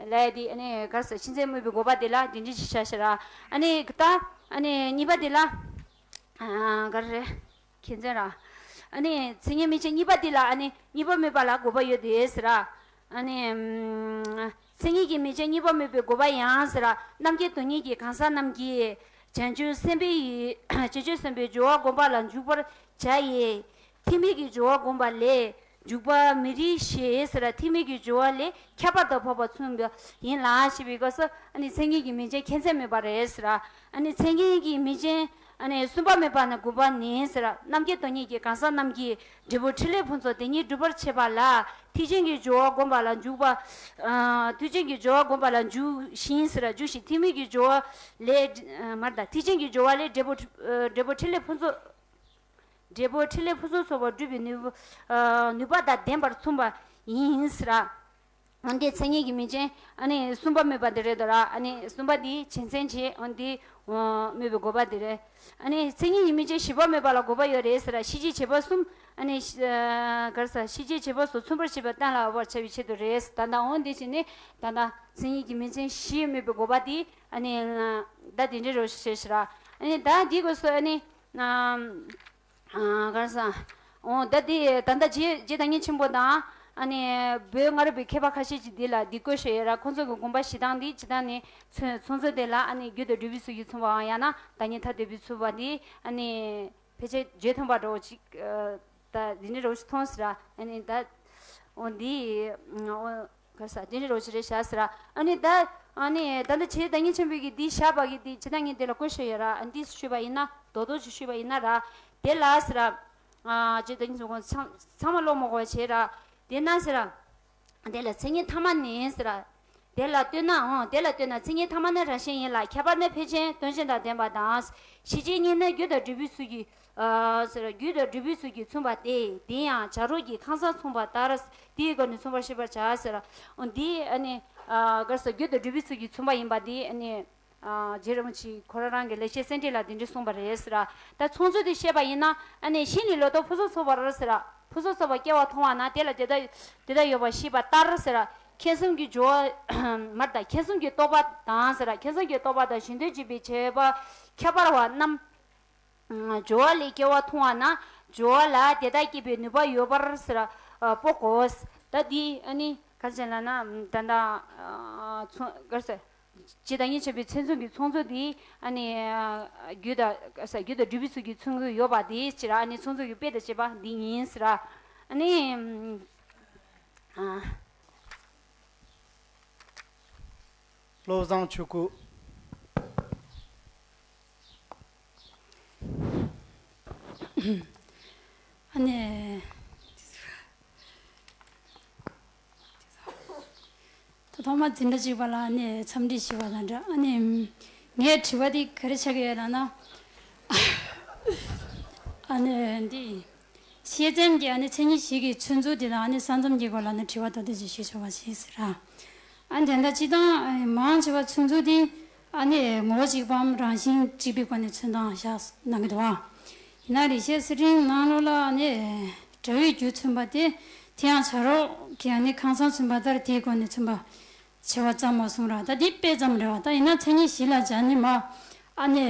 ལས་དེ་ཨ་ནི་ག་རེ་ཟ། གཞི་མཚན་སྨོས་པའི་དགོས་པ་དེ་ལ་འདི་འདྲ་ཞིག་བྱ་ཞེས་ར། ཨ་ནི་ད་ཨ་ནི་གཉིས་པ་དེ་ལ་ག་རེ་རེད། མཁྱེན་བརྩེ་ར། ཨ་ནི་མཚན་ཉིད་མིང་ཅན་གཉིས་པ་དེ་ལ་ཨ་ནི་གཉིས་པ་སྨོས་པ་ལ་དགོས་པ་ཡོད་དེ་ཟེར་ར། ཨ་ནི་མཚན་ཉིད་ཀྱི་མིང་ཅན་གཉིས་པ་སྨོས་པའི་དགོས་པ་ཡང་ཟེར་ར། རྣམ་མཁྱེན་དོན་གཉིས་ཀྱི་གང་ཟག་རྣམས་ཀྱིས་བྱང་ཆུབ་སེམས་དཔའི་ཡུལ། བྱང་ཆུབ་སེམས་དཔའི་སྦྱོར་བ་བསྒོམ་པ་ལ་འཇུག་པར་བྱ་ཡི། ཐེག་དམན་གྱི་སྦྱོར་བ་བསྒོམ་པ་ལས་འཇུག་པ་མི་རིགས་ཞེས་ཟེར་ར། ཐེག་དམན་གྱི་སྦྱོར་བ་ལས་ཁྱད་པར་དུ་འཕགས་པ་མཚོན་པ་ཡིན་ལ་ཞེས་པའི་སྐབས་སུ་ཨ་ནི་མཚན་ཉིད་ཀྱི་མིང་ཅན་མཁྱེན་བརྩེ་སྨོས་པ་རེད་ཟེར་ར། ཨ་ནི་མཚན་ཉིད་ཀྱི་མིང་ཅན་ཨ་ནི་གསུམ་པ་སྨོས་པ་ནི་དགོས་པ་ནི་ཟེར་ར། རྣམ་མཁྱེན་དོན་གཉིས་ཀྱི་གང་ཟག་རྣམས་ཀྱིས་འབྲས་བུ་ཕྲིན་ལས་ཕུན་ཚོགས་དེ་ཉིད་སྒྲུབ་པར་བྱེད་པ་ལ་ཐེག་ཆེན་གྱི་སྦྱོར་བ་བསྒོམ་པ་ལ་འཇུག་པ། ཨ་ཐེག་ཆེན་གྱི་སྦྱོར་བ་བསྒོམ་པ་ལ་འཇུག་ཞིང་ཟེར་ར། འཇུག་ཞིང་ཐེག་དམན་གྱི་སྦྱོར་བ་ལས་མར་ད་ཐེག་ཆེན་གྱི་སྦྱོར་བ་ལས་འབྲས་བུ་འབྲས་བུ་ཕྲིན་ལས་ཕུན་ཚོགས། འབྲས་བུ་ཕྲིན་ལས་ཕུན་སུམ་ཚོགས་པར་སྒྲུབ་པའི་ནུས་པ་ནུས་པ་དང་ལྡན་པར་མཚུངས་པ་ཡིན་ཟེར་ར། འོན་ཏེ་མཚན་ཉིད་ཀྱི་མིང་ཅན་ཨ་ནི་གསུམ་པ་སྨོས་པ་འདི་རེད་དོ་ར། ཨ་ནི་གསུམ་པ་འདི་བྱེད་མཚན་བྱེད། འོན་ཏེ་སྨོས་པའི་དགོས་པ་འདི་རེད། ཨ་ནི་མཚན་ཉིད་ཀྱི་མིང་ཅན་བཞི་པ་སྨོས་པ་ལ་དགོས་པ་ཡོད་རེད་ཟེར་ར། ཤེས་བྱའི་བྱེད་པ་གསུམ། ཨ་ནི་ག་རེ་ཟ། ཤེས་བྱའི་བྱེད་པ་སོགས་མཚུངས་པར་ཤེས་པ་གཏན་ལ་དབབ་པར་བྱ་བའི་ཆེད་དུ་རེད། ད་ལྟ་འོ་འདི་བྱས་ནས་ད་ལྟ་མཚན་ཉིད་ཀྱི་མིང་ཅན་བཞི་སྨོས་པའི་དགོས་པ་འདི་ཨ་ནི་ད་འདི་འདྲ་རོ་ཞེས་ཟེར་ར། ཨ་ནི་ད་འདི་སྐབས་སུ་ཨ་ནི། ག་རེ་ཟ། འོ་ད་དེ་ད་ལྟ་རྗེ་རྗེ་བདག་ཉིད་ཆེན་པོ་དང་ཨ་ནི་བོད་སྔ་རབས་པའི་མཁས་པ་ཁ་ཤས་ཀྱིས་འདི་ལ་འདི་བཀོད་བཞག་ཡོད་ར། ཁོང་ཚོ་གི་དགོངས་པ་བཞེས་སྟངས་འདི་ཇི་ལྟར་ནས་མཚོན་མཚོན་ཚུལ་དེ་ལ་ཨ་ནི་རྒྱུད་དང་འབྲས་བུའི་ཚུལ་གྱིས་མཚུངས་པའམ་ཡང་ན་བདག་ཉིད་ཐ་དད་པའི་ཚུལ་པ་འདི་ཨ་ནི་ཕལ་ཆེར་བརྗོད་ཐུབ་པ་འདྲ་བོ་ཅིག་ད་འདི་འདྲ་འདྲ་བོ་ཞིག་མཐོང་ཟེར་ར། ཨ་ནི་ད་འོ་འདི་འོ། ག་རེ་ཟ། དེ་འདྲ་རོ་ཅི་རེད་བཞག་ཟེར་ར། ཨ་ནི་ད་ཨ་ནི་ད་ལྟ་རྗེ་བདག་ཉིད་ཆེན་པོ་གིས་འདི་བཞག་པ་གི་འདི་ཇི་ལྟར་ངས་འདི་ལ་བཀོད་བཞག་ཡོད་ར། ཨ་འདི་ཞུས་པ་ཡིན་ན་རྡོག་རྡོག་ཅིག་ཞུས་པ་ཡིན་ན་ར། དེ་ལ་ཟེར་ར། ཨ་རྗེ་བདག་ཉིད་ཆེན་པོ་ཚང་ཚང་མ་ཀློག་མ་དགོས་པ་བྱས་ར། དེ་ན་ཟེར་ར། དེ་ལ་མཚན་ཉིད་ཐ་མ་ནི་ཟེར་ར། དེ་ལ་ལྟོས་ན་འོང་། དེ་ལ་ལྟོས་ན་མཚན་ཉིད་ཐ་མ་ནི་རང་བཞིན་ཡིན་ལ། ཁྱད་པར་ནི་ཕལ་ཆེན་དོན་གཞན་དང་ལྡན་པ་དང་། ཤེས་བྱའི་གཉིས་ནི་རྒྱུ་དང་འབྲས་བུའི་ཚུལ་གྱིས། ཟེར་རྒྱུ་དང་འབྲས་བུའི་ཚུལ་གྱིས་མཚུངས་པ་སྟེ། དེ་ཡང་བྱ་རོག་གི་ཁང་བཟང་མཚུངས་པ་ལྟར། དེའི་སྒོ་ནས་མཚུངས་པར་ཤེས་པར་བྱ་ཟེར། འོ་འདི་ཨ་ནི་ག་རེ་ཟ། རྒྱུ་དང་འབྲས་བུའི་ཚུལ་གྱིས་མཚུངས་པ་ཡིན་པ་འདི་ཨ་ནི་རྗེ་རིན་པོ་ཆེ་ཁོ་རང་རང་གི་ལེགས་བཤད་སེང་བྲིས་ལ་འདི་འདྲ་གསུངས་པ་རེད་ཟེར། ད་མཚུངས་ཚུལ་དེ་བཤད་པ་ཡིན་ན། ཨ་ནི་ཤིང་ལས་ལོ་ཏོག་ཕུན་སུམ་ཚོགས་པར་ཟེར། ཕུན་སུམ་ཚོགས་པ་སྐྱེ་བ་མཐོང་བ་ན་དེ་ལ་དེ་དག་དེ་དག་ཡོད་པར་ཤེས་པ་ལྟར་ཟེར། མཁྱེན་གསུམ་གྱི་སྦྱོར་བ་མར་ད་མཁྱེན་གསུམ་གྱི་རྟོག་པ་དང་ཟེར། མཁྱེན་གསུམ་གྱི་རྟོག་པ་དང་གཞན་དོན་བྱེད་པའི་བྱེད་པ་ཁྱད་པར་བ་རྣམས། སྦྱོར་བ་ལས་སྐྱེ་བ་མཐོང་བ་ན་སྦྱོར་བ་ལ་དེ་དག་སྐྱེད་པའི་ནུས་པ་ཡོད་པར་ཟེར། སྤོ་དགོས། ད་འདི་ཨ་ནི་ག་རེ་བྱས་ལབ་ན་ད་ལྟ་ཚོང་ག་རེ་ཟེར། ཇི་ལྟར་ཡིན་ཆེན་པོའི་ཚེ་མཚོན་གྱི་ཚོང་མཛོད་འདི་ཨ་ནི་རྒྱུད་དང་ག་རེ་ཟེར་རྒྱུད་དང་འབྲུག་པའི་ཚུལ་གྱི་ཚོང་གི་ཡོད་པ་འདི་ཅི་ར་ཨ་ནི་ཚོང་མཛོད་ཀྱི་དཔེ་དང་བཅས་པ་འདི་ཡིན་ཟེར་ར། ཨ་ནི་ཨ། བློ་བཟང་ཆོས་སྐུ། ཨ་ནི། ད་ཐོག་མ་འཛིན་གྲྭ་གཅིག་པ་ལ་ཨ་ནི་འཚམས་འདྲི་ཞུ་བ་དང་འདྲ། ཨ་ནི་ངའི་དྲི་བ་འདི་ག་རེ་ཆགས་ཀྱི་ཡོད་ལབ་ན། ཨ་ནི་འདི། ཤེས་ཚན་གྱི་ཨ་ནི་མཚན་ཉིད་བཞི་གི་ཚོད་འཛུགས་དེ་དང་ཨ་ནི་ས་མཚམས་ཀྱི་སྐོར་ལ་ཨ་ནི་དྲི་བ་མདོར་བསྡུས་ཤིག་ཞུ་ཆོག་པ་ཞིག་ཟེར་ར། ཨ་ནི་དེ་འདྲ་སྤྱིར་བཏང་མང་ཆེ་བ་ཚོད་འཛུགས་དེ་ཨ་ནི་ངོ་བོ་གཅིག་པའམ་རང་བཞིན་གཅིག་པའི་སྒོ་ནས་ཚོད་བཏང་བཞག་གནང་གི་འདུག་བ། ཡིན་ན་རིག་བྱེད་གསེར་ཕྲེང་ནང་ལོགས་ལ་ཨ་ནི་སྒྲ་ཡོད་རྒྱུ་མཚན་པ་དེ་དེ་ཡང་བྱ་རོག་གི་ཨ་ནི་ཁང་བཟང་མཚོན་པ་ལྟར་དེའི་སྒོ་ནས་མཚོན་པ། བྱེད་པ་ཙམ་མ་གསུངས་ར། ད་འདི་དཔེ་ཙམ་རེད་བ། ད་ཡིན་ན་མཚན་ཉིད་བཞི་ལ་སྦྱར་ནས་མ། ཨ་ནི།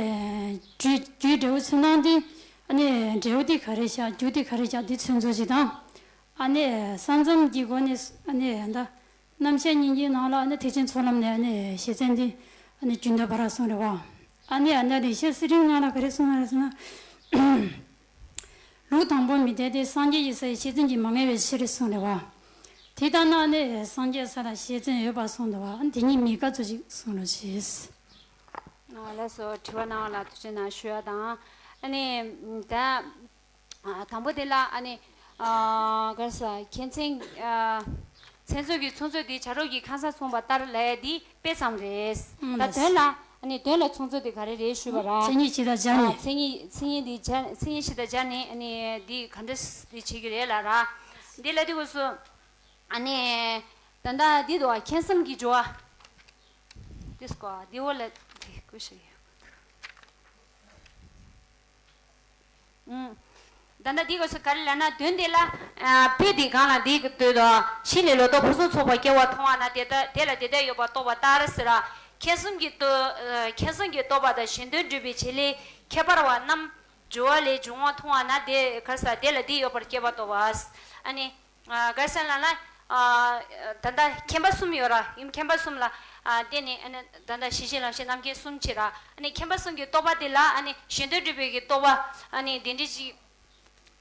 རྒྱུ་རྒྱུའི་འབྲས་བུ་ཚོད་སྟངས་འདི། ཨ་ནི། འབྲས་བུ་འདི་ག་རེ་བཞག་རྒྱུ་འདི་ག་རེ་བཞག་འདི་ཚོད་འཛུགས་ཅིག་དང་། ཨ་ནི། ས་མཚམས་ཀྱི་སྒོ་ནས་ཨ་ནི་ད། རྣམ་བཤད་སྙིང་རྗེའི་ནང་ལ་ཨ་ནི་ཐེག་ཆེན་ཚོགས་ལམ་ནས་ཨ་ནི་ཤེས་ཚན་འདི། ཨ་ནི་རྒྱུན་དུ་བར་གསུངས་རེད་བ། ཨ་ནི་ཨ་ནི་རིག་བྱེད་གསེར་ཕྲེང་ནང་ལ་ག་རེ་གསུངས་རེད་ཟེར་ན། ལུགས་དང་པོ་མི་འཐད་དེ། སངས་རྒྱས་ཀྱི་ས་ཡི་ཤེས་ཚན་གྱིས་མ་ངེས་པའི་ཕྱིར་གསུངས་རེད་བ། དེ་ལྟར་ན་ནི་སངས་རྒྱས་ས་ལ་ཤེས་ཚན་ཡོད་པར་གསུངས་འདུག་བ། དེ་ཉིད་མི་དགའ་ཚུལ་ཞིག་གསུང་རོགས་གྱིས། ལགས་སོ། དྲི་བ་གནང་བ་ལ་ཐུགས་རྗེ་གནང་ཞུ་ཡ་དང་། ཨ་ནི་ད་དང་པོ་དེ་ལ་ཨ་ནི་ག་རེ་ཟེར་མཁན་ཚན་མཚན་མཚོན་གྱི་ཚོད་འཛུགས་དེ་བྱ་རོག་གི་ཁང་བཟང་མཚོན་པ་ལྟར་ལབ་ཡ་དེ་དཔེ་ཙམ་རེད། ད་དོན་ལ་ཨ་ནི་དོན་ལ་ཚོད་འཛུགས་དེ་ག་རེ་རེད་ཞུས་པ་ར། མཚན་ཉིད་བཞི་དང་སྦྱར་ནས། མཚན་ཉིད་མཚན་ཉིད་དེ་སྦྱར་མཚན་ཉིད་བཞི་དང་སྦྱར་ནས་ཨ་ནི་འདི་ག་འདྲ་དེ་བྱེད་ཀྱི་རེད་ལ་ར། འདི་ལ་དེ་དགོས་སུ་ཨ་ནི་ད་ལྟ་འདི་འདུག་བ། མཁྱེན་གསུམ་གྱི་སྦྱོར་བ། དེ་སྐོར་འདི་འོ་ལ་དེ་ཀུ་ཤ་ཡོད། ད་ལྟ་འདི་ག་ཚོད་ག་རེ་ལབ་ན། དོན་དེ་ལ། དཔེ་འདི་གང་ལ་འདི་གི་དོན་དུ་ཕྱི་ནས་ལོ་ཏོག་ཕུན་སུམ་ཚོགས་པ་སྐྱེ་བ་མཐོང་བ་ན་དེ་ལྟ་དེ་ལ་དེ་ལྟར་ཡོད་པར་རྟོགས་པ་ལྟར་ཟེར་ར། མཁྱེན་གསུམ་གྱི་རྟོག་མཁྱེན་གསུམ་གྱི་རྟོག་པ་དང་གཞན་དོན་སྒྲུབ་པའི་བྱེད་ལས་ཁྱད་པར་བ་རྣམས་སྦྱོར་བ་ལས་བྱུང་བ་མཐོང་བ་ན་དེ་ག་རེ་ཟེར་དེ་ལ་འདི་ཡོད་པར་སྐྱེ་བ་རྟོགས་པ། ཨ་ནི། ག་རེ་ཟེར་ལབ་ན། ད་ལྟ་མཁྱེན་པ་གསུམ་ཡོད་ར། ཡིན་མཁྱེན་པ་གསུམ་ལ་བརྟེན་ནས་ཨ་ནི་ད་ལྟ་གཞི་ཤེས་ལམ་ཤེས་རྣམ་མཁྱེན་གསུམ་བྱེད་ར། ཨ་ནི་མཁྱེན་པ་གསུམ་གྱི་རྟོག་པ་དེ་ལ་ཨ་ནི་གཞན་དོན་སྒྲུབ་པའི་གི་རྟོག་པ་ཨ་ནི་དེ་འདྲ་ཅིག་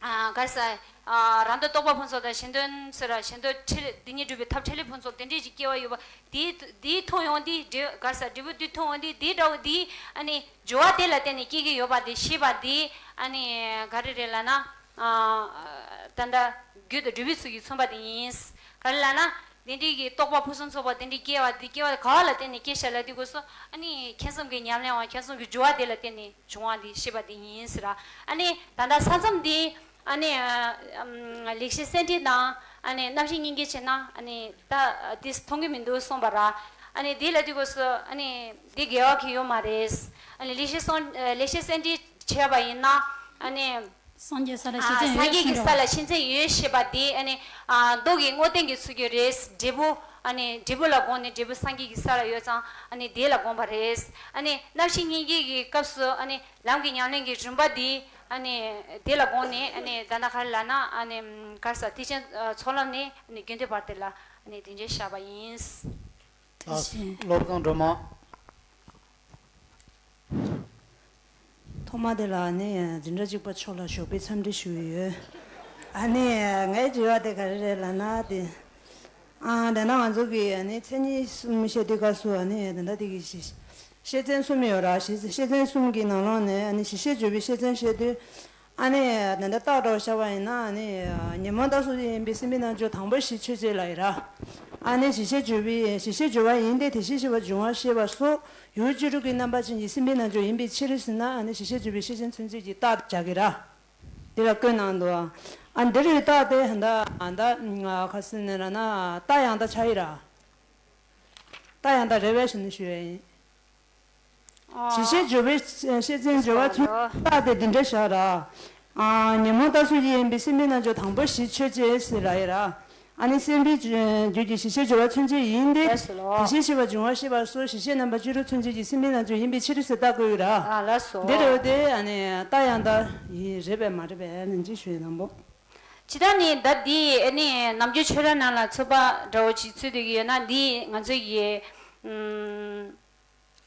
ག་རེ་ཟེར། རང་དོན་རྟོགས་པ་ཕུན་ཚོགས་དང་གཞན་དོན་ཟེར་ར། གཞན་དོན་འཕྲིན་ལས་དེ་ཉིད་སྒྲུབ་པའི་ཐབས་འཕྲིན་ལས་ཕུན་ཚོགས་དེ་འདྲ་ཅིག་སྐྱེ་བ་ཡོད་པ་དེའི་དེའི་མཐོང་ཡོང་དེ་འབྲས་ག་རེ་ཟེར་འབྲས་བུ་དེ་མཐོང་ཡོང་དེ་དེའི་འདྲ་བོ་དེ་ཨ་ནི་སྦྱོར་བ་དེ་ལ་བརྟེན་ནས་སྐྱེ་གི་ཡོད་པ་དེ་ཤེས་པ་དེ་ཨ་ནི་ག་རེ་རེད་ལབ་ན། ད་ལྟ་རྒྱུད་དང་འབྲས་བུའི་ཚུལ་གྱིས་མཚོན་པ་དེ་ཡིན། ག་རེ་ལབ་ན། དེ་འདྲའི་གི་རྟོགས་པ་ཕུན་སུམ་ཚོགས་པ་དེ་འདྲའི་སྐྱེ་བ་དེ་སྐྱེ་བ་ག་བ་ལ་བརྟེན་ནས་སྐྱེ་ཤ་ལ་དེ་དགོས་སོ། ཨ་ནི་མཁྱེན་གསུམ་གྱི་ཉམས་ལེན་བ་མཁྱེན་གསུམ་གྱི་སྦྱོར་བ་དེ་ལ་བརྟེན་ནས་བྱུང་བ་དེ་ཤེས་པ་དེ་ཡིན་ཟེར་ར། ཨ་ནི་ད་ལྟ་ས་མཚམས་དེ་ཨ་ནི་ལེགས་བཤད་གསེར་ཕྲེང་དང་ཨ་ནི་རྣམ་བཤད་སྙིང་གའི་ཆེད་ན་ཨ་ནི་ད་དེ་མཐོང་གི་མི་འདུག་གསུངས་པ་ར། ཨ་ནི་དེ་ལ་དེ་དགོས་སོ། ཨ་ནི་དེ་འགལ་བ་གི་ཡོད་མ་རེད། ཨ་ནི་ལེགས་བཤད་སོང་ལེགས་བཤད་གསེར་ཕྲེང་བྱས་པ་ཡིན་ན་ཨ་ནི། སངས་རྒྱས་ས་ལ་ཤེས་ཚད་ཡོད་སངས་རྒྱས་ཀྱི་ས་ལ་ཤེས་ཚད་ཡོད་ཞེས་པ་དེ་ཨ་ནི་མདོ་གི་དངོས་བསྟན་གྱི་ཚུལ་གྱིས་རེད། འབྲས་བུ་ཨ་ནི་འབྲས་བུ་ལ་དགོངས་ནས་འབྲས་བུ་སངས་རྒྱས་ཀྱི་ས་ལ་ཡོད་ཙང་ཨ་ནི་དེ་ལ་དགོངས་པ་རེད། ཨ་ནི་རྣམ་བཤད་སྙིང་གའི་གི་སྐབས་སུ་ཨ་ནི་ལམ་གྱི་ཉམས་ལེན་གྱི་རིམ་པ་དེ་ཨ་ནི་དེ་ལ་དགོངས་ནས་ཨ་ནི་ད་ལྟ་ག་རེ་ལབ་ན་ཨ་ནི་ག་རེ་ཟེར་ཐེག་ཆེན་ཚོགས་ལམ་ནས་ཨ་ནི་དགེ་འདུན་བར་དེ་ལ་ཨ་ནི་དེ་འདྲའི་བཞག་པ་ཡིན། ཐུགས་རྗེ་ཆེ། བློ་བཟང་སྒྲོལ་མ། ཐོག་མ་དེ་ལ་ནི་འཛིན་གྲྭ་གཅིག་པ་མཆོག་ལ་ཞོགས་པའི་འཚམས་འདྲི་ཞུ་ཡི་ཡོད། ཨ་ནི་ངའི་དྲི་བ་དེ་ག་རེ་རེད་ལབ་ན་དེ། ཨ་དེ་ན་ང་ཚོ་གི་ཨ་ནི་མཚན་ཉིད་གསུམ་བཤད་དུས་སྐབས་སུ་ཨ་ནི་དེ་འདྲ་དེ་གི་ཤེས་ཤེས་ཚན་གསུམ་ཡོད་ར། ཤེས་ཤེས་ཚན་གསུམ་གྱི་ནང་ལོགས་ནས་ཨ་ནི་གཞི་ཤེས་བརྗོད་པའི་ཤེས་ཚན་བཤད་དུས། ཨ་ནི་ད་ལྟ་རྟགས་འདྲ་བོ་བཞག་པ་ཡིན་ན་ཨ་ནི་ཉོན་མོངས་རྟགས་སུ་ཡིན་པའི་སེམས་པའི་རྣལ་འབྱོར་དང་པོ་གཞི་ཆོས་ཅན་ལ་ཡིན་ར། ཨ་ནི་གཞི་ཤེས་བརྗོད་པའི་གཞི་ཤེས་བརྗོད་པ་ཡིན་ཏེ་དེ་བཞིན་གཤེགས་པ་འབྱུང་བ་ཤེས་པ་སོགས་ཡུལ་བཅུ་དྲུག་གི་རྣམ་པ་ཅན་གྱི་སེམས་པའི་རྣལ་འབྱོར་ཡིན་པའི་ཕྱིར་ཟེར་ན་ཨ་ནི་གཞི་ཤེས་བརྗོད་པའི་ཤེས་ཅན་མཚོན་བྱེད་ཀྱི་རྟགས་སྦྱར་གི་ར། འདི་ལ་བཀོད་གནང་འདུག་ཨ་འདི་རུ་རྟགས་དེ་ད་ད་ཁ་སང་ནས་ལབ་ན་རྟགས་ཡང་དག་ཆགས་ཡི་ར། རྟགས་ཡང་དག་རེད་པས་ཞེས་ནས་ཞུ་ཡ་ཡིན། གཞི་ཤེས་བརྗོད་པའི་ཤེས་ཚན་སྦྱོར་བ་མཚོན་རྟགས་དེ་འདི་འདྲ་བཞག་ར། ཉོན་མོངས་རྟགས་སུ་ཡིན་པའི་སེམས་པའི་རྣལ་འབྱོར་དང་པོ་གཞི་ཆོས་ཅན་ཟེར་ལབ་ཡ་ར། ཨ་ནི་སེམས་པའི་རྒྱུད་ཀྱི་གཞི་ཤེས་སྦྱོར་བ་མཚོན་བྱེད་ཡིན་ཏེ། དེ་བཞིན་གཤེགས་པ་འབྱུང་བ་ཤེས་པ་སོགས་གཞི་ཤེས་རྣམ་པ་བཅུ་དྲུག་མཚོན་བྱེད་ཀྱི་སེམས་པའི་རྣལ་འབྱོར་ཡིན་པའི་ཕྱིར་ཟེར་རྟགས་བཀོད་ཡོད་ར། འདི་རེད་དེ་ཨ་ནི་རྟགས་ཡང་དག་ཡིན་རེད་པས་མ་རེད་པས་ནན་གྱིས་ཞུ་ཡ་དང་པོ། ཇི་ལྟར་ནི་ད་འདི་ཨ་ནི་ནམ་རྒྱུན་ཆོས་ར་ནང་ལ་ཚོད་དཔག་འདྲ་བོ་ཅིག་ཚུད་སྡོད་ཀྱི་ཡོད་ན། འདི་ང་ཚོ་ཡི་ཨམ་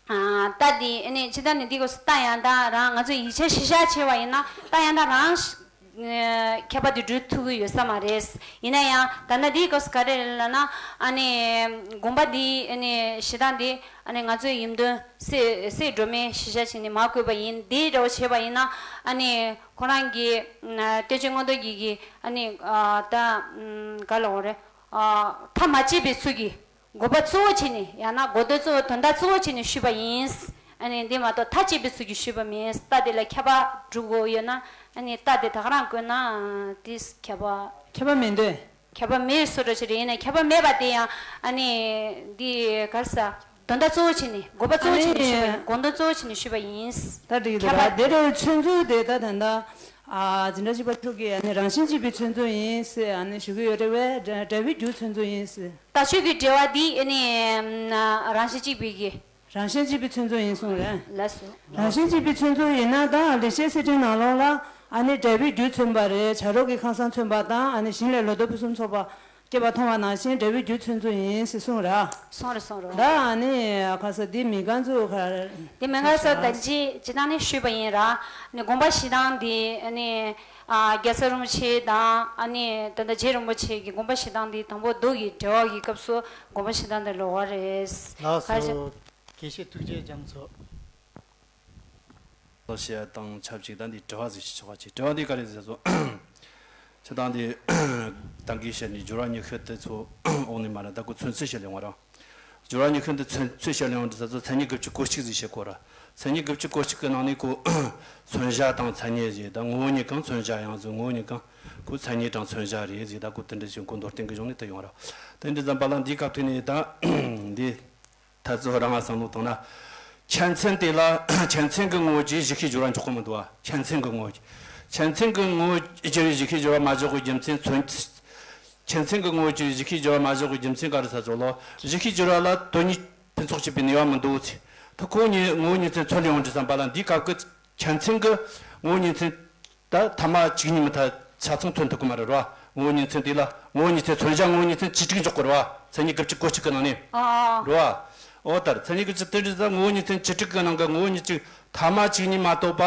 ཨ་རྟ་འདི་ཨ་ནི་ཇི་ལྟར་ནི་འདི་སྐོར་སུ་རྟ་ཡང་དག་རང་ང་ཚོ་ཡིག་ཆ་གཞི་བཞག་བྱས་པ་ཡིན་ན། རྟ་ཡང་དག་རང་ཨ་ཁྱད་པར་དེ་འགྲོ་ཐུབ་ཀྱི་ཡོད་ས་མ་རེད། ཡིན་ན་ཡང་ད་ལྟ་འདིའི་སྐབས་སུ་ག་རེ་རེད་ལབ་ན། ཨ་ནི་དགོན་པ་འདི་ཨ་ནི་གཞི་བདག་འདི་ཨ་ནི་ང་ཚོའི་ཡིད་རྟོན་སྲིད་སྲིད་སྒྲོལ་མའི་གཞི་བཞག་བྱས་ནས་མར་བསྐོས་པ་ཡིན། འདི་འདྲ་བོ་བྱས་པ་ཡིན་ན། ཨ་ནི་ཁོ་རང་གི་ཨ་བསྟན་ཆོས་མངོན་རྟོགས་རྒྱལ་གྱིས་ཨ་ནི་ཨ་ད་ཨམ་ག་ལབ་དགོས་རེད། ཨ་མཐའ་མ་བཅད་པའི་ཚུལ་གྱིས་དགོངས་པ་གཙོ་བོ་བྱས་ནས། ཡང་ན་དགོངས་དོན་གཙོ་བོ་དོན་དག་གཙོ་བོ་བྱས་ནས་ཞུས་པ་ཡིན། ཨ་ནི་འདི་མ་གཏོགས་མཐའ་བཅད་པའི་ཚུལ་གྱིས་ཞུས་པ་མིན། རྟ་དེ་ལ་ཁྱད་པར་འགྲོ་དགོས་ཡོད་ན། ཨ་ནི་རྟ་དེ་ད་ག་རང་བསྐོས་ན་དེ་ཁྱད་པར། ཁྱད་པར་མེད་འདོད། ཁྱད་པར་མེད་བཟོ་འདྲ་ཞིག་རེད། ཡིན་ན་ཁྱད་པར་མེད་པ་དེ་ཡང་ཨ་ནི་འདི་ག་རེ་ཟ། དོན་དག་གཙོ་བོ་བྱས་ནས། དགོངས་པ་གཙོ་བོ་བྱས་ནས་ཞུས་པ་ཡིན། དགོངས་དོན་གཙོ་བོ་བྱས་ནས་ཞུས་པ་ཡིན། ད་འགྲིག་གི་འདུག་ཁྱད་པར་ར། དེ་འདྲའི་མཚོན་ཚུལ་དེ་ད་ད་ལྟ་ཨ་འཛིན་གྲྭ་བཞི་པ་མཆོག་གིས་ཨ་ནི་རང་བཞིན་གཅིག་པའི་མཚོན་ཚུལ་ཡིན་ཟེར་ཨ་ནི་ཞུ་གི་ཡོད་རེད་པས། འབྲེལ་བའི་རྒྱུ་མཚོན་ཚུལ་ཡིན་ཟེར། ད་ཆོས་ཀྱི་འབྲེལ་བ་འདི་ཨ་ནི་རང་བཞིན་གཅིག་པའི་གི། རང་བཞིན་གཅིག་པའི་མཚོན་ཚུལ་ཡིན་གསུངས་རེད། ལགས་སོ། རང་བཞིན་གཅིག་པའི་མཚོན་ཚུལ་ཡིན་ན། ད་ལེགས་བཤད་གསེར་ཕྲེང་ནང་ལོགས་ལ་ཨ་ནི་འབྲེལ་བའི་རྒྱུ་མཚོན་པ་རེད། བྱ་རོག་གི་ཁང་བཟང་མཚོན་པ་དང་། ཨ་ནི་ཞིང་ལས་ལོ་ཏོག་ཕུན་སུམ་ཚོགས་པ་སྐྱེས་པ་མཐོང་བ་ནང་བཞིན་འབྲེལ་བའི་རྒྱུ་མཚོན་ཚུལ་ཡིན་ཟེར་གསུངས་རེད། གསུངས་རེད་གསུངས་རེད། ད་ཨ་ནི་ཁ་ས་འདི་མི་ག་ཚོ་ག་རེད། འདི་མི་ག་ས་ད་ཅི་ཅི་ད་ནི་ཞུས་པ་ཡིན་ར། ནི་དགོངས་པ་བཞེས་སྟངས་འདི་ཨ་ནི་ཨ་རྒྱལ་ཚབ་རིན་པོ་ཆེ་དང་། ཨ་ནི་ད་ལྟ་རྗེ་རིན་པོ་ཆེ་གི་དགོངས་པ་བཞེས་སྟངས་འདི་དང་པོ་མདོ་གི་འགྲེལ་པ་གི་སྐབས་སུ་དགོངས་པ་བཞེས་སྟངས་འདི་ལོགས་ཀ་རེད། ལགས་ཁ་ཤས། སོ། དགེ་བཤེས་ཐུགས་རྗེ་ལྕམ་ཚོ། ལགས་ཞེས་དང་ཆབས་ཅིག་ད་འདི་དྲི་བ་ཟིག་ཞིག་ཆགས་པ་ཅིག་དྲི་བ་འདི་ག་རེ་ཟེར་སོང་། ཆ་ཚང་འདི་ད་གིན་བཤད་ནི་སྦྱོར་བ་ཉི་ཤུ་དེ་ཚོ་འོག་ནས་མར་ད་ཁོ་མཚོན་ཚུལ་བཤད་ཡོང་བ་ར། སྦྱོར་བ་ཉི་ཤུ་འདི་མཚོན་ཚུལ་བཤད་ཡོང་དུས་ད་ཚོ་མཚན་ཉིད་དགུ་བཅུ་གོ་གཅིག་ཟིག་བཤད་གོ་ར། མཚན་ཉིད་དགུ་བཅུ་གོ་གཅིག་གི་ནང་ནས་ཁོ་མཚོན་བྱ་དང་མཚན་ཉིད་ཟེར། ད་ངོ་བོ་ཉིད་གང་མཚོན་བྱ་ཡང་ཟེར། ངོ་བོ་ཉིད་གང་ཁོ་མཚན་ཉིད་དང་མཚོན་བྱ་རེད་ཟེར། ད་ཁོ་དེ་འདྲ་ཞིག་ཁོ་མདོར་བསྟན་གྱི་གཞུང་ནས་དེ་ཡོང་ར། དེ་འདྲ་ཙམ་པ་ལ་འདིའི་སྐབས་དེ་ནས་ད་འདི། ད་ཚོ་རང་ང་བསམ་བློ་བཏང་ན། ཁྱད་མཚན་དེ་ལ་ཁྱད་མཚན་གྱི་ངོ་བོ་གྱིས་གཞི་ཤེས་སྦྱོར་བ་འཇོག་གི་མི་འདུག་བ། ཁྱད་མཚན་གྱི་ངོ་བོ་གྱིས། ཁྱད་མཚན་གྱི་ངོ་བོ་བྱས་པའི་གཞི་ཤེས་སྦྱོར་བ་མ་འཇོག་གི་རྒྱུ་མཚན་མཚོན། ཁྱད་མཚན་གྱི་ངོ་བོ་བྱས་པའི་གཞི་ཤེས་སྦྱོར་བ་མ་འཇོག་གི་རྒྱུ་མཚན་ག་རེ་ཟེར་ཙོག་ལོ། གཞི་ཤེས་སྦྱོར་བ་ལ་དོན་གཉིས་ཕུན་ཚོགས་བྱེད་པའི་ནུས་པ་མི་འདུག་ཟེར། ད་ཁོ་གཉིས་ངོ་བོ་ཉིད་མཚན་མཚོན་ཡོང་དུས་ཙམ་པ་ལ་འདིའི་སྐབས་ཀྱི་ཁྱད་མཚན་གྱི་ངོ་བོ་ཉིད་མཚན། ད་ཐ་མ་གཅིག་གཉིས་མ་གཏོགས་ཆ་ཚང་མཚོན་ཐུབ་ཀྱི་མ་རེད་རོ། ངོ་བོ་ཉིད་མཚན་དེ་ལ་ངོ་བོ་ཉིད་མཚན་མཚོན་བྱ་ངོ་བོ་ཉིད་མཚན་བཅུ་དྲུག་འཇོག་གི་རེད་བ། མཚན་ཉིད་དགུ་བཅུ་གོ་གཅིག་གི་ནང་ནས། ཨ་ཨ། རེད་བ། འོ་ལྟར་མཚན་ཉིད་དགུ་བཅུ་དེ་འདྲ་ཟེར་ངོ་བོ་ཉིད་མཚན་བཅུ་དྲུག་གི་ནང་གི་ངོ་བོ་ཉིད་གཅིག་ཐ་མ་གཅིག་གཉིས་མ་གཏོགས་པ་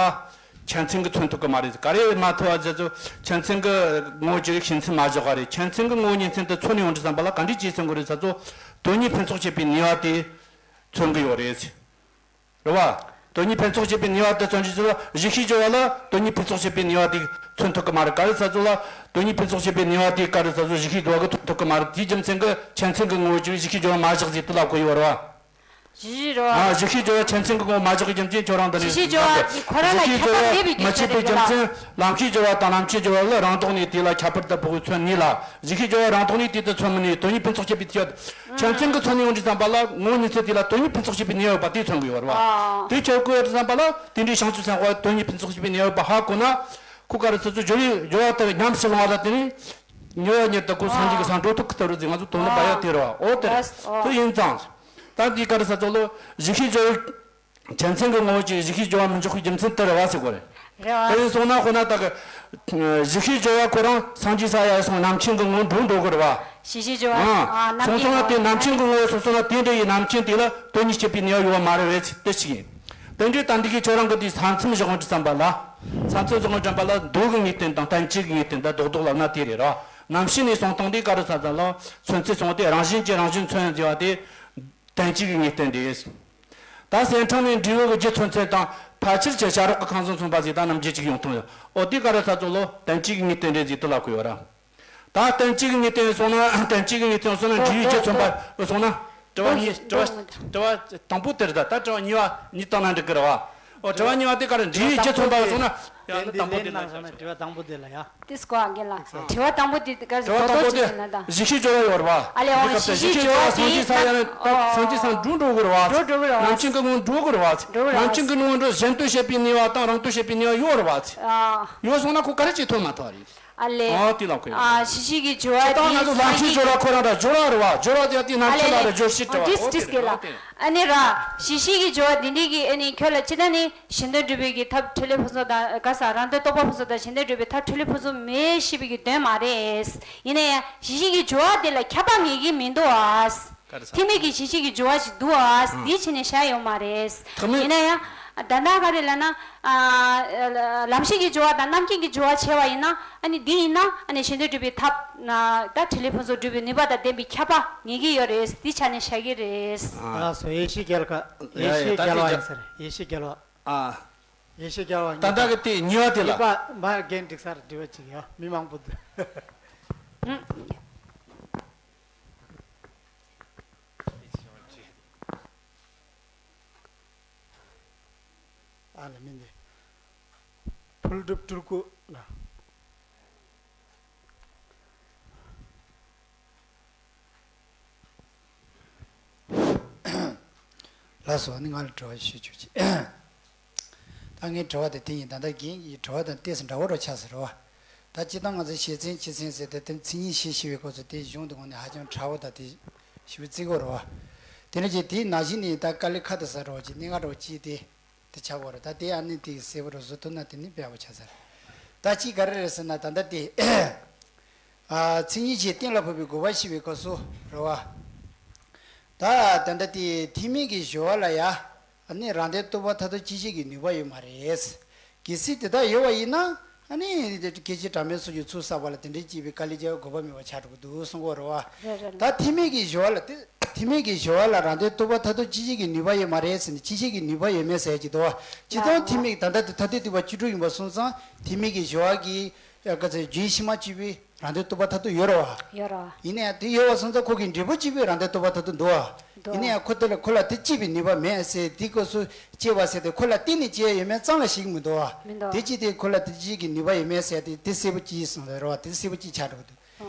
ཁྱད་མཚན་གྱིས་མཚོན་ཐུབ་ཀྱི་མ་རེད། ག་རེ་མ་ཐུབ་པ་ཟེར་ཚོ། ཁྱད་མཚན་གྱི་ངོ་བོ་བྱས་པའི་ཤེས་མཚན་མ་འཇོག་ག་རེད། ཁྱད་མཚན་གྱི་ངོ་བོ་ཉིད་མཚན་དེ་མཚོན་ཡོང་དུས་ཙམ་པ་ལ་ག་འདྲ་བྱས་མཚོན་དགོས་རེད་ཟེར་ཚོ། དོན་གཉིས་ཕུན་ཚོགས་བྱེད་པའི་ནུས་པ་དེ་མཚོན་གྱི་ཡོད་རེད། རེད་བ། དོན་གཉིས་ཕུན་ཚོགས་བྱེད་པའི་ནུས་པ་དེ་མཚོན་གྱི་ཡོད་ལ། གཞི་ཤེས་སྦྱོར་བ་ལ་དོན་གཉིས་ཕུན་ཚོགས་བྱེད་པའི་ནུས་པ་དེ་མཚོན་ཐུབ་ཀྱི་མ་རེད། ག་རེ་ཟེར་ཚོ་ལ། དོན་གཉིས་ཕུན་ཚོགས་བྱེད་པའི་ནུས་པ་དེ་ག་རེ་ཟེར་ཚོ་གཞི་ཤེས་སྦྱོར་བ་གིས་མཚོན་ཐུབ་ཀྱི་མ་རེད། དེའི་རྒྱུ་མཚན་གྱིས་ཁྱད་མཚན་གྱི་ངོ་བོ་བྱས་པའི་གཞི་ཤེས་སྦྱོར་བ་མ་བཞག་ཟེར་དེ་ལ་གོ་ཡོད་རེད་བ། གཞི་ཤེས་སྦྱོར་བ། ཨ། གཞི་ཤེས་སྦྱོར་བ་ཁྱད་མཚན་གྱི་ངོ་བོ་མ་འཇོག་གི་རྒྱུ་མཚན་ཁྱོད་རང་དང་། གཞི་ཤེས་སྦྱོར་བ་དེ་ཁོ་རང་ལ་ཁྱད་པར་མེད་པའི་ཆ་རེད་ལ། གཞི་ཤེས་སྦྱོར་བ་མ་བྱས་པའི་རྒྱུ་མཚན་ལམ་ཤེས་སྦྱོར་བ་དང་ལམ་ཤེས་སྦྱོར་བ་ལ་རང་ལྡོག་ནས་དེ་ལ་ཁྱད་པར་དུ་འཕགས་པའི་མཚོན་ནུས་ལ། གཞི་ཤེས་སྦྱོར་བ་རང་ལྡོག་ནས་དེ་དུ་མཚོན་མི་ནུས། དོན་གཉིས་ཕུན་ཚོགས་བྱེད་པའི་ཁྱད་མཚན་གྱིས་མཚོན་ཡོང་དུས་ཙམ་པ་ལ་ངོ་བོ་ཉིད་མཚན་དེ་ལ་དོན་གཉིས་ཕུན་ཚོགས་བྱེད་པའི་ནུས་པ་ཡོད་པ་དེ་མཚོན་དགོས་པ་རེད་བ། ཨ། དེ་ཁྱོད་གོ་ཡོང་དུས་ཙམ་པ་ལ་དེ་འདྲའི་བྱང་ཆུབ་སེམས་དཔའ་དོན་གཉིས་ཕུན་ཚོགས་བྱེད་པའི་ནུས་པ་ཡོད་པ་ཧ་གོ་ན། ཁོ་ག་རེ་ཟེར་ཚོ་སྦྱོར་བའི་སྦྱོར་བ་དེ་ཉམས་སུ་བླང་བ་ལ་དེ་ནི་མྱུར་བ་ཉིད་དུ་ཁོ་སངས་རྒྱས་ཀྱི་སར་འགྲོ་ཐུབ་ཀྱི་ལྟ་བུ་ཟིག་ང་ཚོ་དོན་ལ་འབའ་ཡ་དེ་རེད་བ། འོ་དེ་རེད། ཨ། དེ་ཡིན་ཙང་། ད་འདི་ག་རེ་ཟེར་ཚོ་ལོ། གཞི་ཤེས་སྦྱོར་བའི་ཁྱད་མཚན་གྱི་ངོ་བོ་བྱས་པའི་གཞི་ཤེས་སྦྱོར་བ་མི་འཇོག་པའི་རྒྱུ་མཚན་དེ་རེད་བ་ཟེར་དགོས་རེད། རེད་བ། དེ་ཡིན་སོང་ན་ཁོ་ན་ད་གི་གཞི་ཤེས་སྦྱོར་བ་ཁོ་རང་སངས་རྒྱས་ས་ཡ་སོང་ནམ་མཁའི་གི་ངོ་བོ་འགྲོ་འགྲོ་གི་རེད་བ། གཞི་ཤེས་སྦྱོར་བ། ཨ། ཨ། ནམ་སོང་སོང་ན་དེ་ནམ་མཁའི་གི་ངོ་བོ་སོང་སོང་ན་དེ་འདྲ་ཡི་ནམ་མཁའི་དེ་ལ་དོན་གཉིས་སྐྱེད་པའི་ནུས་པ་ཡོད་པ་མ་རེད་བས་དེ་ཞིག་ཡིན། དེ་འདྲའི་ད་འདི་གི་ཁྱོད་རང་གི་དེའི་ས་མཚམས་བཞག་འོང་དུས་ཙམ་པ་ལ། ས་མཚམས་བཞག་འོང་དུས་ཙམ་པ་ལ་མདོ་གི་ངེས་བསྟན་དང་བསྟན་བཅོས་ཀྱི་ངེས་བསྟན་དང་རྡོག་རྡོག་ལབ་ན་དེ་རེད་ར། རྣམ་ཤེས་ནས་སོང་སྟངས་དེ་ག་རེ་ཟེར་ཙམ་ལ་མཚོན་ཚུལ་སོང་སྟེ་རང་བཞིན་གྱིས་རང་བཞིན་མཚོན་ཟེར་བ་དེ། བསྟན་བཅོས་ཀྱི་ངེས་བསྟན་རེད། ད་གསེར་ཕྲེང་ནས་འབྲས་བུ་གི་རྒྱུ་མཚོན་ཚུལ་དང་ཕལ་ཆེར་གྱི་བྱ་རོག་གི་ཁང་བཟང་མཚོན་པ་ཟིག་ད་རྣམ་འབྱེད་ཅིག་ཡོང་ཐུབ་ཡོད། འོ་དེ་ག་རེ་ཟེར་ཙམ་ལོ་བསྟན་བཅོས་ཀྱི་ངེས་བསྟན་རེད་ཟིག་དེ་ལ་གོ་ཡོད་ར། ད་བསྟན་བཅོས་ཀྱི་ངེས་བསྟན་སོང་ན་བསྟན་བཅོས་ཀྱི་ངེས་བསྟན་སོང་ན་འབྲས་བུའི་རྒྱུ་མཚོན་པ་སོང་ན། དྲི་བ་གཉིས་དྲི་བ་དྲི་བ་དང་པོ་དེ་རེད། ད་ད་དྲི་བ་གཉིས་པ་གཉིས་བཏང་ན་འགྲིག་གི་རེད་བ། འོ་དྲི་བ་གཉིས་པ་དེ་ག་རེ་འབྲས་བུའི་རྒྱུ་མཚོན་པ་སོང་ན། ཡང་ན་དང་པོ་དེ་ལ་དྲི་བ་དང་པོ་དེ་ལ་ཡ། དེ་སྐོར་རྒན་ལགས། དྲི་བ་དང་པོ་དེ་ག་རེ་དྲི་བ་དང་པོ་དེ་ཟོ་ཅིག་ཡིན་ན་ད། གཞི་ཤེས་སྦྱོར་བ་ཡོད་རེད་བ། ཨ་ལས་འོང་། གཞི་ཤེས་སྦྱོར་བ་དེ་སངས་རྒྱས་ས་ཡ་ད་སངས་རྒྱས་སར་འགྲོ་འགྲོ་གི་རེད་བ། འགྲོ་འགྲོ་གི་རེད་བ། ནམ་མཁའི་གི་ངོ་བོ་འགྲོ་གི་རེད་བ། འགྲོ་གི་རེད་བ། ནམ་མཁའི་གི་ངོ་བོ་འགྲོ་གཞན་དོན་བྱེད་པའི་ནུས་པ་དང་རང་དོན་བྱེད་པའི་ནུས་པ་ཡོད་རེད་བ། ཨ། ཡོད་སོང་ན་ཁོ་ག་རེ་བྱེད་ཐུབ་མ་ཐུབ་རེད། ཨ་ལས། ཨ་དེ་ལ་ཁོ་ཡོད། ཨ་གཞི་ཤེས་ཀྱི་སྦྱོར་བ་དེ་ང་ཚོ་ལམ་ཤེས་སྦྱོར་བ་ཁོ་རང་ད་སྦྱོར་བ་རེད་བ། སྦྱོར་བ་དེ་དེ་ནམ་ཨ་ལས་ཁྱེད་ལ་རེད་སྦྱོར་ཤེས་བྲལ་བ། ཨོ་ཏིས་ཏིས་གེ་ལ། ཨ་ནི་ར། གཞི་ཤེས་ཀྱི་སྦྱོར་བ་འདི་འདྲའི་གི་ཨ་ནི་ཁྱོད་ལ་ཅི་ད་ནི་གཞན་དོན་སྒྲུབ་པའི་གི་ཐབས་འཕྲིན་ལས་ཕུན་ཚོགས་དང་ག་ ས་རང་དོན་རྟོགས་པ་ཕུན་ཚོགས་དང་གཞན་དོན་སྒྲུབ་པའི་ཐབས་འཕྲིན་ལས་ཕུན་ཚོགས་མེད་ཞེས་པའི་གི་དོན་མ་རེད། ཡིན་ན་ཡང་གཞི་ཤེས་ཀྱི་སྦྱོར་བ་དེ་ལ་ཁྱབ་པ་ངེས་ཀྱི་མི་འདུག་ཨ། ག་རེ་ཟེར། ཐེག་དམན་གྱི་གཞི་ཤེས་ཀྱི་སྦྱོར་བ་ཞིག་འདུག་ཨ། ཨང་། འདི་བྱས་ནས་བཞག་ཡོད་མ་རེད། ཐེག་དམན། ཡིན་ན་ཡང་ད་ལྟ་ག་རེ་ལབ་ན། ཨ། ལམ་ཤེས་ཀྱི་སྦྱོར་བ་དང་རྣམ་མཁྱེན་གྱི་སྦྱོར་བ་བྱས་པ་ཡིན་ན། ཨ་ནི་འདི་ཡིན་ན་ཨ་ནི་གཞན་དོན་སྒྲུབ་པའི་ཐབས་ད་འཕྲིན་ལས་ཕུན་ཚོགས་སྒྲུབ་པའི་ནུས་པ་དང་ལྡན་པའི་ཁྱབ་པ་ངེས་ཀྱི་ཡོད་རེད། འདི་ཆ་ནས་བཞག་གི་རེད། ཨ། ལགས་སོ། ཡེ་ཤེས་རྒྱལ་བ། ཡེ་ཡ་ཡ། ཤེས་ད་རྒྱལ་བ་དེ་ཡིན་ཟེར། ཡེ་ཤེས་རྒྱལ་བ། ཨ། ཡེ་ཤེས་རྒྱལ་བ་ད་ལྟ་གི་དེ་གཉིས་པ་དེ་ལ། གཉིས་པ་མ་རྒན་འགྲིག་སར་འདྲི་བ་ཅིག་ཡོད། མི་མང་པོ་འདུག་ཨ་ལ་མིན་ཏེ། ཕུལ་སྒྲུབ་སྤྲུལ་སྐུ་ལ། ལགས་སོ། ཨ་ནི་ང་ལ་དྲི་བ་ཞུ་ཆོག་ཅིག་ད་ངའི་དྲི་བ་དེ་དེ་ཡིན། ད་ལྟ་རྒན་གྱི་དྲི་བ་དང་ཏོག་ཙམ་འདྲ་བོ་འདྲ་ཆགས་ཟེར་བ། ད་སྤྱིར་བཏང་ང་ཚོ་བཤད་ཚན་བཤད་ཚན་ཟེར་ཏེ་དེ་མཚན་ཉིད་བཤད་ཤེས་པའི་སྐབས་སུ་དེ་གཞུང་དུ་ངོ་ནས་ཧ་ཅང་ཕྲ་བོ་དང་དེ་ཞིབ་བརྩི་དགོས་རེད་བ། དེ་ནས་ཀྱི་དེའི་ནང་བཞིན་ནས་ད་དཀའ་ལས་ཁག་ཏུ་ཟ་འགྲོ་བ་ཅིག་གནད་འགག་འགྲོ་བ་ཅིག་དེ་དེ་ཆགས་དགོས་རེད། ད་དེ་ཨ་ནི་དེ་གསལ་པོ་རུ་བཟོ་ཐུབ་ན་དེ་ནི་དཔེ་ཡག་པོ་ཆགས་ས་རེད། ད་ཅིག་ག་རེ་རེད་ཟེར་ན་ད་ལྟ་དེ། ཨ། མཚན་ཉིད་ཅན་གཏན་ལ་ཕབ་པའི་དགོས་པ་ཞིག་པའི་སྐབས་སུ་རེད་བ། ད་ད་ལྟ་དེ་ཐེག་དམན་གྱི་སྦྱོར་བ་ལ་ཡ། ཨ་ནི་རང་དོན་རྟོགས་པ་མཐར་ཐུག་སྐྱེ་བྱེད་ཀྱི་ནུས་པ་ཡོད་མ་རེད། གལ་སྲིད་དེ་དག་ཡོད་པ་ཡིན་ན། ཨ་ནི་སྐད་ཅིག་གྲངས་མེད་སོགས་ཀྱི་ཚུལ་བསགས་པ་ལ་དེ་འདྲའི་སྐྱེས་པའི་དཀའ་ལས་རྒྱག་དགོས་པ་མེད་པ་ཆགས་འགྲོ་གི་འདུག་གསུང་གི་ཡོད་རེད་བ། རེད་རེད། ད་ཐེག་དམན་གྱི་སྦྱོར་བ་ལ་དེ་ཐེག་དམན་གྱི་སྦྱོར་བ་ལ་རང་དོན་རྟོགས་པ་མཐར་ཐུག་སྐྱེ་བྱེད་ཀྱི་ནུས་པ་ཡོད་མ་རེད་ཟེར་ནས་སྐྱེ་བྱེད་ཀྱི་ནུས་པ་ཡོད་མེད་ཟེར་གྱི་འདུག་བ། སྤྱིར་བཏང་ཐེག་དམན་ད་ལྟ་དེ་ཐ་དད་འདུས་པ་བཅུ་དྲུག་ཡིན་པ་སོང་ཙང་ཐེག་དམན་གྱི་སྦྱོར་བ་གི་ཨ་ག་ཚོད་རྒྱུན་ཕྱི་མ་གཅིག་པའི་རང་དོན་རྟོགས་པ་མཐར་ཐུག་ཡོད་རེད་བ། ཡོད་རེད་བ། ཡིན་ན་ཡང་དེ་ཡོད་པ་སོང་ཙང་ཁོ་གི་འབྲས་བུ་གཅིག་པའི་རང་དོན་རྟོགས་པ་མཐར་ཐུག་འདུག་བ། འདུག་བ། ཡིན་ན་ཡང་ཁོ་དེ་ལ་ཁོ་ལ་དེ་སྐྱེ་བའི་ནུས་པ་མེད་ཟེར་དེའི་སྐབས་སུ་སྐྱེ་བ་ཟེར་དེ་ཁོ་ལ་བརྟེན་ནས་སྐྱེ་ཡ་ཡོད་མེད་ཙམ་ལ་ཞིག་མི་འདུག་བ། མི་འདུག་བ། དེ་གཅིག་དེ་ཁོ་ལ་དེ་གཅིག་གི་ནུས་པ་ཡོད་མེད་ཟེར་དེ་དེ་གསལ་པོ་གཅིག་ཡིན་སོང་རེད་བ། དེ་གསལ་པོ་གཅིག་ཆགས་འགྲོ་གི་འདུག་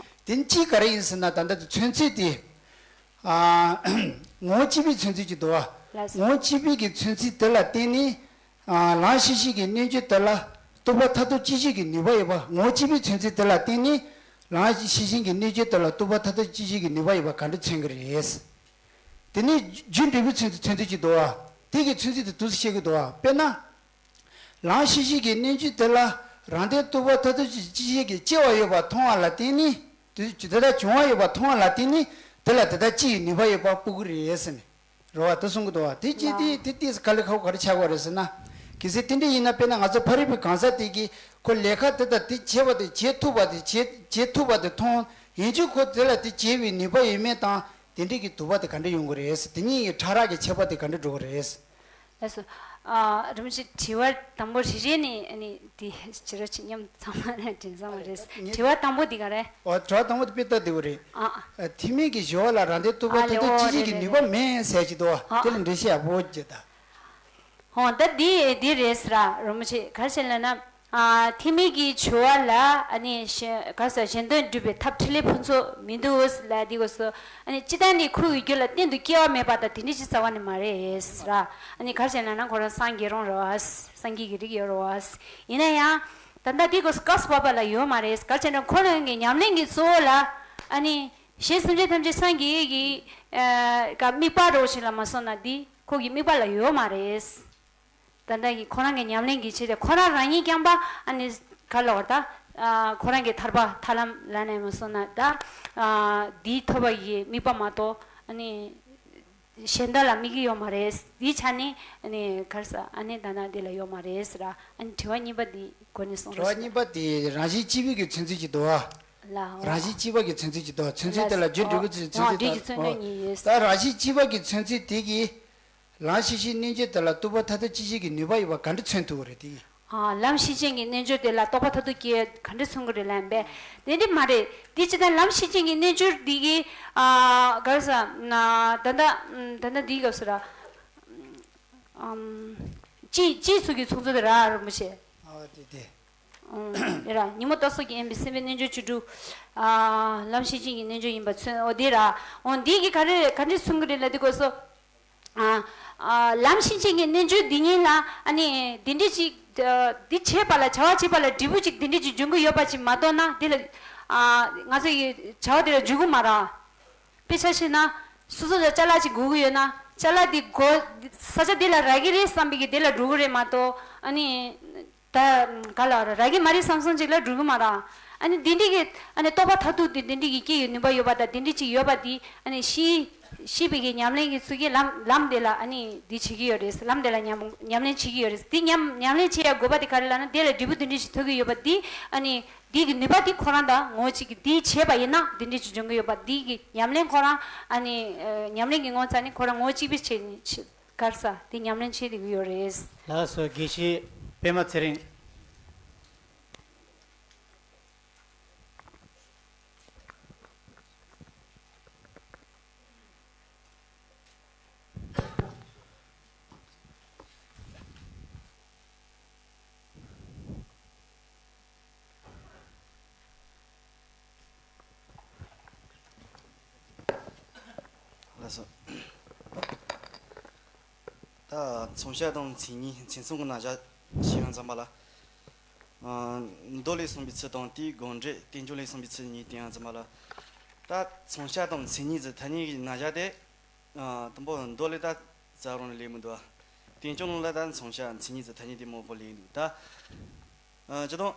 ཨ། དེ་གཅིག་ག་རེ་ཡིན་ཟེར་ན་ད་ལྟ་དེ་མཚོན་ཚུལ་དེ། ཨ། ངོ་བོ་གཅིག་པའི་མཚོན་ཚུལ་གཅིག་འདུག་བ། ལགས་སོ། ངོ་བོ་གཅིག་པའི་གི་མཚོན་ཚུལ་དེ་ལ་བརྟེན་ནས། ཨ། ལམ་ཤེས་བཞིན་གྱི་རྣལ་འབྱོར་དེ་ལ་རྟོགས་པ་མཐར་ཐུག་སྐྱེ་བྱེད་ཀྱི་ནུས་པ་ཡོད་པ། ངོ་བོ་གཅིག་པའི་མཚོན་ཚུལ་དེ་ལ་བརྟེན་ནས་ལམ་ཤེས་བཞིན་གྱི་རྣལ་འབྱོར་དེ་ལ་རྟོགས་པ་མཐར་ཐུག་སྐྱེ་བྱེད་ཀྱི་ནུས་པ་ཡོད་པ་ག་འདྲ་མཚོན་གྱི་རེད། དེ་ནས་རྒྱུ་འབྲས་བུའི་མཚོན་ཚུལ་མཚོན་ཚུལ་གཅིག་འདུག་བ། དེ་གི་མཚོན་ཚུལ་དེ་དུས་སུ་བཤད་ཀྱི་འདུག་བ། དཔེར་ན། ལམ་ཤེས་བཞིན་གྱི་རྣལ་འབྱོར་དེ་ལ་རང་དོན་རྟོགས་པ་མཐར་ཐུག་སྐྱེ་བྱེད་ཀྱི་སྐྱེ་བ་ཡོད་པ་མཐོང་བ་ལ་བརྟེན་ནས། དེ་དེ་ལྟར་བྱུང་བ་ཡོད་པ་མཐོང་བ་ལ་བརྟེན་ནས་དེ་ལ་དེ་ལྟར་སྐྱེ་བའི་ནུས་པ་ཡོད་པ་སྤུ་གུ་རེད་ཟེར་ནས། རེད་བ། དེ་གསུང་གི་འདུག་བ། དེ་ཅི་སྟེ་དེ་ལྟས་དཀའ་ལས་ཁག་པོ་ག་རེ་ཆགས་ཀྱི་རེད་ཟེར་ན། གལ་སྲིད་དེ་འདྲ་ཡིན་ན་དཔེར་ན་ང་ཚོ་ཕ་རི་པའི་གང་ཟག་དེ་གིས་ཁོ་ལས་ཀ་དེ་དང་དེ་བྱས་པ་དེ་བྱེད་ཐུབ་པ་དེ་བྱེད་བྱེད་ཐུབ་པ་དེ་མཐོང་། ཡིན་རྒྱུ་ཁོ་དེ་ལ་དེ་བྱེད་པའི་ནུས་པ་ཡོད་མེད་དང་དེ་འདྲ་གི་དུ་བ་དེ་ག་འདྲ་ཡོང་གི་རེད། དེ་གཉིས་ཀྱི་ཕྲ་རགས་ཀྱི་ཁྱད་པར་དེ་ག་འདྲ་འགྲོ་གི་རེད། ལགས་སོ། ཨ། རིན་པོ་ཆེ་དྲི་བ་དང་པོ་རེ་རེ་ནས་ཨ་ནི་དེ་ཕྱི་རོལ་ཆེ་མཉམ་ཚང་མ་ནས་དྲན་བསམ་པ་རེད། ངས། དྲི་བ་དང་པོ་འདི་ག་རེད། ཨོ། དྲི་བ་དང་པོ་དེ་དཔེ་ལྟ་བདེ་བོ་རེད། ཨ། ཨ། ཐེག་དམན་གྱི་སྦྱོར་བ་ལ་རང་དོན་རྟོགས་པ་ཨ་མཐར་ཐུག་ལེའོ་སྐྱེ་བྱེད་ཀྱི་ནུས་པ་མེད་ཟེར་གྱི་འདུག་བ། ཨ། དེ་ལ་འགྲེལ་བཤད་ཡག་པོ་བྱེད་ད། ཧོ། ད་འདི་འདི་རེད་ཟེར་ར་རིན་པོ་ཆེ། ག་རེ་བྱས་ལབ་ན། ཨ། ཐེག་དམན་གྱི་སྦྱོར་བ་ལ་ཨ་ནི་གཞན་ག་རེ་ཟེར་གཞན་དོན་སྒྲུབ་པའི་ཐབས་འཕྲིན་ལས་ཕུན་ཚོགས་མི་འདུག་ལབ་དེ་གོ་སོ། ཨ་ནི་སྤྱིར་བཏང་ནི་ཁོ་གི་རྒྱུད་ལ་གཏན་དུ་སྐྱེ་བ་མེད་པ་དང་དེ་འདྲ་ཅིག་རྩ་བ་ནས་མ་རེད་ཟེར་ར། ཨ་ནི་ག་རེ་བྱས་ལབ་ན་ཁོ་རང་སངས་རྒྱས་རང་རེད་བ། སངས་རྒྱས་ཀྱི་རིགས་ཡོད་རེད་བ། ཡིན་ན་ཡང་ད་ལྟ་དེ་གོ་སོ་སྐབས་སུ་བབ་པ་ལ་ཡོད་མ་རེད། ག་རེ་བྱས་ན་ཁོ་རང་གི་ཉམས་ལེན་གྱི་གཙོ་བོ་ལ་ཨ་ནི་གཞན་སེམས་ཅན་ཐམས་ཅད་སངས་རྒྱས་ཀྱི་ཨ་ག་དམིགས་པ་རོ་ཞིག་ལ་མ་སོང་ན་འདི་ཁོ་གི་དམིགས་པ་ལ་ཡོད་མ་རེད། ད་ལྟ་གི་ཁོ་རང་གི་ཉམས་ལེན་གྱི་ཆེད་དུ་ཁོ་རང་རང་ཉིད་རྐྱང་པ་ཨ་ནི་ག་ལ་བར་ད། ཨ། ཁོ་རང་གི་ཐར་པ་ཐར་ལམ་ལ་ནས་མ་སོང་ན་ད། ཨ། འདིའི་ཐོབ་པ་ཡི་དམིགས་པ་མ་གཏོགས་ཨ་ནི་གཞན་དག་ལ་དམིགས་ཀྱི་ཡོད་མ་རེད། འདིའི་ཆ་ནས་ཨ་ནི་ག་རེ་ཟེར་ཨ་ནི་ད་ན་འདི་ལ་ཡོད་མ་རེད་ཟེར་ར། ཨ་ནི་དྲི་བ་གཉིས་པ་འདི་གོ་ནས་གསུང་རོགས་ཞུ། དྲི་བ་གཉིས་པ་དེ་རང་བཞིན་གཅིག་པུའི་གི་མཚོན་ཚུལ་གྱི་འདུག་བ། ལ། རང་བཞིན་གཅིག་པ་གི་མཚོན་ཚུལ་གྱི་འདུག་བ། མཚོན་ཚུལ་དེ་ལ་རྒྱུ་འབྲས་བུ་མཚོན་ཚུལ་དེ་ལ། འབྲས་ཀྱི་མཚོན་དོན་གཉིས་ཡོད། ད་རང་བཞིན་གཅིག་པ་གི་མཚོན་ཚུལ་དེ་གི་ལམ་ཤེས་བཞིན་རྣལ་འབྱོར་དེ་ལ་རྟོགས་པ་མཐར་ཐུག་སྐྱེ་བྱེད་ཀྱི་ནུས་པ་ཡོད་པ་ག་འདྲ་མཚོན་ཐུབ་ཀྱི་རེད་དེ། ཨ། ལམ་ཤེས་བཞིན་གྱི་རྣལ་འབྱོར་དེ་ལ་རྟོགས་པ་མཐར་ཐུག་སྐྱེ་ག་འདྲ་མཚོན་གྱི་རེད་ལབ་པས། དེ་འདྲ་མ་རེད། དེ་ཅི་ལྟར་ལམ་ཤེས་བཞིན་གྱི་རྣལ་འབྱོར་འདི་གི། ཨ། ག་རེ་ཟེར་ན་ད་ལྟ་ད་ལྟ་འདིའི་སྐབས་སུ་ར། ཨམ། ཅི་ཅི་ཚུལ་གྱི་ཚོགས་རྫོགས་དེ་ར་རིན་པོ་ཆེ། ཨ་དེ་དེ། ཨོ། དེ་ར་ཉོན་མོངས་རྟོག་ཚོགས་ཀྱིས་དབེན་པའི་སེམས་དཔའི་རྣལ་འབྱོར་བཅུ་དྲུག་ཨ། ལམ་ཤེས་བཞིན་གྱི་རྣལ་འབྱོར་ཡིན་པ་མཚོན། ཨོ་དེ་ར། ཨོ་འདི་གི་ག་རེ་ག་འདྲ་མཚོན་གྱི་རེད་ལབ་དུས་སྐབས་སུ། ཨ། ཨ། ལམ་ཤེས་བཞིན་གྱི་རྣལ་འབྱོར་འདི་ཉིད་ལ་ཨ་ནི་འདི་འདྲ་ཅིག་ཨ། འདི་བྱེད་པ་ལ་བྱ་བ་བྱེད་པ་ལ་འབྲས་བུ་ཅིག་འདི་འདྲ་ཅིག་འབྱུང་གི་ཡོད་པ་ཅིག་མ་གཏོགས་ན་འདི་ལ། ཨ། ང་ཚོ་ཡི་བྱ་བ་དེ་ལ་འཇུག་གི་མ་རེད། དཔེ་ཆ་བཤད་ན་སོ་སོ་ལ་ཅ་ལག་ཅིག་དགོས་ཀྱི་ཡོད་ན་ཅ་ལག་འདི་དགོས་ས་ཆ་འདི་ལ་རག་གི་རེད་བསམ་པའི་གི་འདི་ལ་འགྲོ་གི་རེད་མ་གཏོགས་ཨ་ནི། ད་ག་ལ་ར་རག་གི་མ་རེད་བསམ་སོང་ཅིག་ལ་འགྲོ་གི་མ་རེད། ཨ་ནི་འདི་འདྲི་གི་ཨ་ནི་རྟོགས་པ་མཐར་ཐུག་འདི་འདི་འདྲི་གི་སྐྱེ་ཡོད་ནུས་པ་ཡོད་པ་དང་འདི་འདྲི་ཅིག་ཡོད་པ་འདི་ཨ་ནི་ཤི་ཤི་བའི་གི་ཉམས་ལེན་གྱི་ཚུལ་གྱིས་ལམ་ལམ་དེ་ལ་ཨ་ནི་འདི་བྱེད་ཀྱི་ཡོད་རེད། ལམ་དེ་ལ་ཉམས་ཉམས་ལེན་བྱེད་ཀྱི་ཡོད་རེད། འདི་ཉམས་ཉམས་ལེན་བྱེད་ཡ་དགོས་པ་དེ་ག་རེ་ལབ་ན་དེ་ལ་འབྲས་བུ་འདི་འདྲི་ཅིག་ཐོབ་ཀྱི་ཡོད་པ་འདི་ཨ་ནི་འདི་གི་ནུས་པ་འདི་ཁོ་རང་དང་ངོ་གཅིག་གི་འདི་བྱས་པ་ཡིན་ན་འདི་འདྲི་ཅིག་འབྱུང་གི་ཡོད་པ་འདི་གི་ཉམས་ལེན་ཁོ་རང་ཨ་ནི་ཉམས་ལེན་གྱི་ངོ་ཚ་ནི་ཁོ་རང་ངོ་གཅིག་པའི་ཆེད་ནི་གར་ས་དེ་ཉམས་ལེན་བྱེད་བསྡད་ཀྱི་ཡོད་རེད། ལགས་སོ། དགེ་བཤེས་པདྨ་ཚེ་རིང་། ལགས་སོ། ད་མཚོན་བྱ་དང་མཚན་ཉིད་མཚན་མཚུངས་ཀྱི་རྣམ་གཞག་ཤེས་ཡོང་ཙམ་པ་ལ། ཨ། མདོ་ལས་གསུངས་པའི་ཚུལ་དང་དེའི་དགོངས་འགྲེལ་བསྟན་བཅོས་ལས་གསུངས་པའི་ཚུལ་གཉིས་བསྟན་ཡོང་ཙམ་པ་ལ། ད་མཚོན་བྱ་དང་མཚན་ཉིད་ཀྱི་ཐ་སྙད་ཀྱི་རྣམ་གཞག་དེ། ཨ། དང་པོ་མདོ་ལས་ད་རྩ་རང་ནས་ལས་མི་འདུག་བ། བསྟན་བཅོས་ནང་ལ་ད་མཚོན་བྱ་མཚན་ཉིད་ཀྱི་ཐ་སྙད་དེ་མང་པོ་ལས་འདུག་ད། ཨ། སྤྱིར་བཏང་།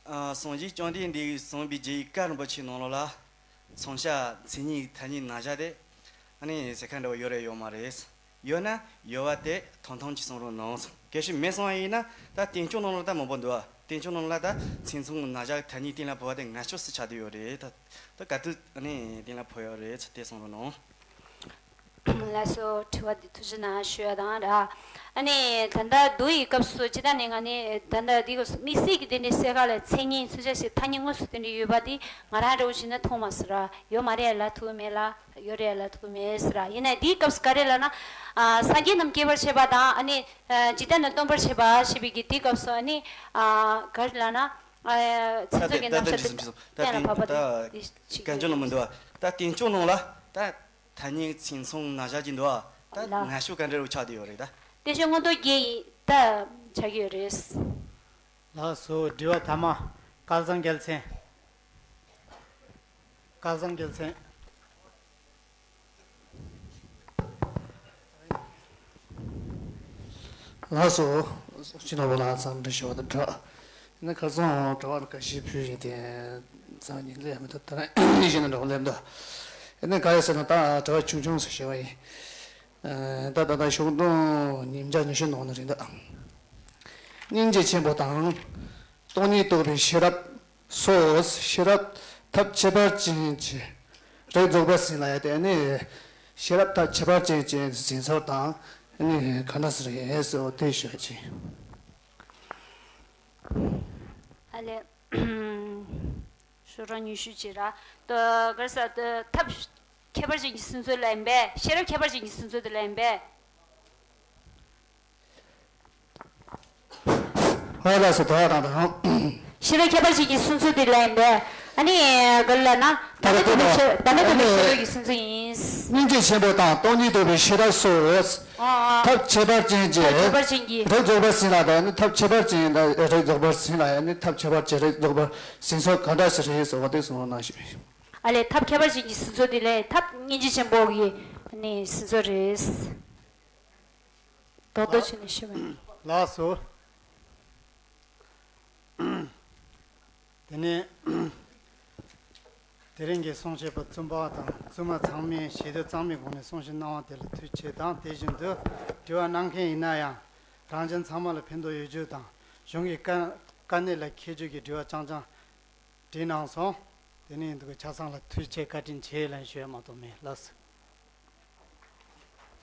ཨ། སངས་རྒྱས་བཅོམ་ལྡན་འདས་ཀྱིས་གསུངས་པའི་རྒྱལ་བའི་བཀའ་རིན་པོ་ཆེའི་ནང་ལོགས་ལ། མཚོན་བྱ་མཚན་ཉིད་ཐ་སྙད་རྣམ་གཞག་དེ། ཨ་ནི་ཟེར་མཁན་འདྲ་བོ་ཡོད་རེད་ཡོད་མ་རེད། ཡོད་ན་ཡོད་པ་དེ་ཐུང་ཐུང་ཅིག་གསུང་རོགས་གནང་། གལ་སྲིད་མེད་སོང་བ་ཡིན་ན་ད་བསྟན་བཅོས་ནང་ལ་ད་མང་པོ་འདུག་བ། བསྟན་བཅོས་ནང་ལ་ད་མཚན་མཚུངས་རྣམ་གཞག་ཐ་སྙད་གཏན་ལ་ཕབ་པ་དེ་ངེས་ཤོས་སུ་ཆགས་བསྡད་ཡོད་རེད། ད་ད་ག་དུས་ཨ་ནི་གཏན་ལ་ཕབ་ཡོད་རེད་ཚུལ་དེ་གསུང་རོགས་གནང་། ལགས་སོ། དྲི་བ་འདི་ཐུགས་རྗེ་གནང་ཞུ་ཡ་དང་ར། ཨ་ནི་ད་ལྟ་མདོ་ཡི་སྐབས་སུ་ཅི་ལྟར་ནས་ང་ནི་ད་ལྟ་འདི་ག་དམིགས་བསལ་གྱི་དེ་འདྲའི་སེ་ག་ལ་མཚན་ཉིད་མཚོན་བྱ་ཞིག་ཐ་སྙད་དངོས་སུ་དེ་འདྲ་ཡོད་པ་འདི་ང་རང་འདྲ་བོ་ཞིག་ན་མཐོང་མ་སོང་ར། ཡོད་མ་རེད་ལབ་ཐུབ་མེད་ལ། ཡོད་རེད་ལབ་ཐུབ་མེད་ཟེར་ར། ཡིན་ན་འདིའི་སྐབས་སུ་ག་རེ་ལབ་ན། ཨ། སངས་རྒྱས་རྣམས་སྐྱེ་བར་བྱེད་པ་དང་ཨ་ནི། ཨ། འཇིག་རྟེན་ན་སྟོན་པར་བྱེད་པ་ཞེས་པའི་གི་དེའི་སྐབས་སུ་ཨ་ནི། ཨ། ག་རེ་ལབ་ན། ཨ། ཚིག་མཛོད་ཀྱི་རྣམ་གཞག་དེ་གཏན་ལ་ཕབ་པ་དེ་ཅིག་གན་ཅོ་ནང་མི་འདུག་བ། ད་བསྟན་བཅོས་ནང་ལ་ད་ཐ་སྙད་མཚན་མཚུངས་རྣམ་གཞག་ཅིག་འདུག་བ། ད་ལ་ངེས་ཤོས་ག་འདྲ་རུ་ཆགས་བསྡད་ཡོད་རེད་ད། བསྟན་བཅོས་མངོན་རྟོགས་རྒྱན་ཡིན་ད་ཆགས་ཀྱི་ཡོད་རེད། ལགས་སོ། དྲི་བ་ཐ་མ། སྐལ་བཟང་རྒྱལ་མཚན། སྐལ་བཟང་རྒྱལ་མཚན། ལགས་སོ། སྤྱི་ནོར་བུ་ལགས་འཚམས་འདྲི་ཞུ་བ་དང་སྦྲགས། ཡིན་ན་ཁ་སང་དྲི་བ་འགའ་ཤས་ཕུལ་ཡིན་ཏེ། འཚམས་ཉིན་ལས་མི་འདུག་ད་ནི་གཞི་ནས་འདྲ་བོ་སླེབས་འདུག་ཡིན་ན་ག་རེ་ཟེར་ན་ད་དྲི་བ་ཆུང་ཆུང་ཞིག་ཞུ་བ་ཡིན། ད་ད་ལྟ་ཤོག་གྲངས་ཉིས་བརྒྱ་ཉི་ཤུ་ནང་ན་རེད་འདུག་སྙིང་རྗེ་ཆེན་པོ་དང་། སྟོང་ཉིད་རྟོགས་པའི་ཤེས་རབ་སོགས། ཤེས་རབ་ཐབས་ཁྱད་པར་ཅན་གྱི་རིགས་རྫོགས་པར་ཟིན་ལབ་ཡ་དེ་ནི། ཤེས་རབ་ཐབས་ཁྱད་པར་ཅན་གྱི་ཟིན་ཚུལ་དང་ནི་ག་འདྲ་ཟེར་ཡས་སོ་དེ་ཤོད་ཅིང་། ཨ་ལེ། ཤོག་གྲངས་ཉི་ཤུ་ཅིག་ར། ད་ག་རེ་ཟེར། ད་ཐབས་ཁྱད་པར་ཅན་གྱི་ཟིན་ཚུལ་ལ་ཡིན་པས། ཤེས་རབ་ཁྱད་པར་ཅན་གྱི་ཟིན་ཚུལ་དེ་ལ་ཡིན་པས། ཨོ་ལགས་སོ། དོ་དང་དང་། ཤེས་རབ་ཁྱད་པར་ཅན་གྱི་ཟིན་ཚུལ་དེ་ལ་ཡིན་པས། ཨ་ནི་ག་རེ་ལབ་ན། བརྡ་མེད་རྟོགས་པའི་ཤེས། བརྡ་མེད་རྟོགས་པའི་ཤེས་རབ་ཀྱི་ཟིན་ཚུལ་ཡིན། སྙིང་རྗེ་ཆེན་པོ་དང་སྟོང་ཉིད་རྟོགས་པའི་ཤེས་རབ་སོགས། ཨ་ཨ། ཐབས་ཁྱད་པར་ཅན་གྱི་ཐབས་ཁྱད་པར་ཅན་གྱི་རིགས་རྫོགས་པར་ཟིན་ལ། ད་ནི་ཐབས་ཁྱད་པར་ཅན་དང་རིགས་རྫོགས་པར་ཟིན་ལ། ཡང་ནི་ཐབས་ཁྱད་པར་ཅན་རིགས་རྫོགས་པར་ཟིན་ཚུལ་ག་འདྲ་ཞིག་རེད་ཟེར་བ་དེ་གསུང་རོགས་གནང་ཞུ། ཨ་ལས། ཐབས་ཁྱད་པར་ཅན་གྱི་ཟིན་ཚུལ་དེ་ལས་ཐབས་སྙིང་རྗེ་ཆེན་པོ་གི་ནི་ཟིན་ཚུལ་རེད། རྡོག་རྡོག་བྱས་ནས་ཞུ་བ་ཡིན། ལགས་སོ། དེ་ནས་དེ་རིང་གི་གསུང་བཤད་པ་བཙུན་པ་དང་བཙུན་མ་ཚང་མས་ཞལ་འདེབས་གཙང་མའི་སྒོ་ནས་གསུང་བཤད་གནང་བ་དེ་ལ་ཐུགས་རྗེ་ཆེ་དང་། དེ་བཞིན་དུ་དྲི་བ་གནང་མཁན་ཡིན་ན་ཡང་རང་ཅན་ཚང་མ་ལ་ཕན་ཐོགས་ཡོད་རྒྱུ་དང་གཞུང་གི་དཀའ་དཀའ་གནད་ལ་འཁེལ་རྒྱུ་གི་དྲི་བ་རྐྱང་རྐྱང་དྲིས་གནང་སོང་། དེ་ནས་འདུག་ཆ་ཚང་ལ་ཐུགས་རྗེ་ཆེ་བཀའ་དྲིན་ཆེ་ལན་ཞུ་ཡ་མ་གཏོགས་མེད། ལགས་སོ།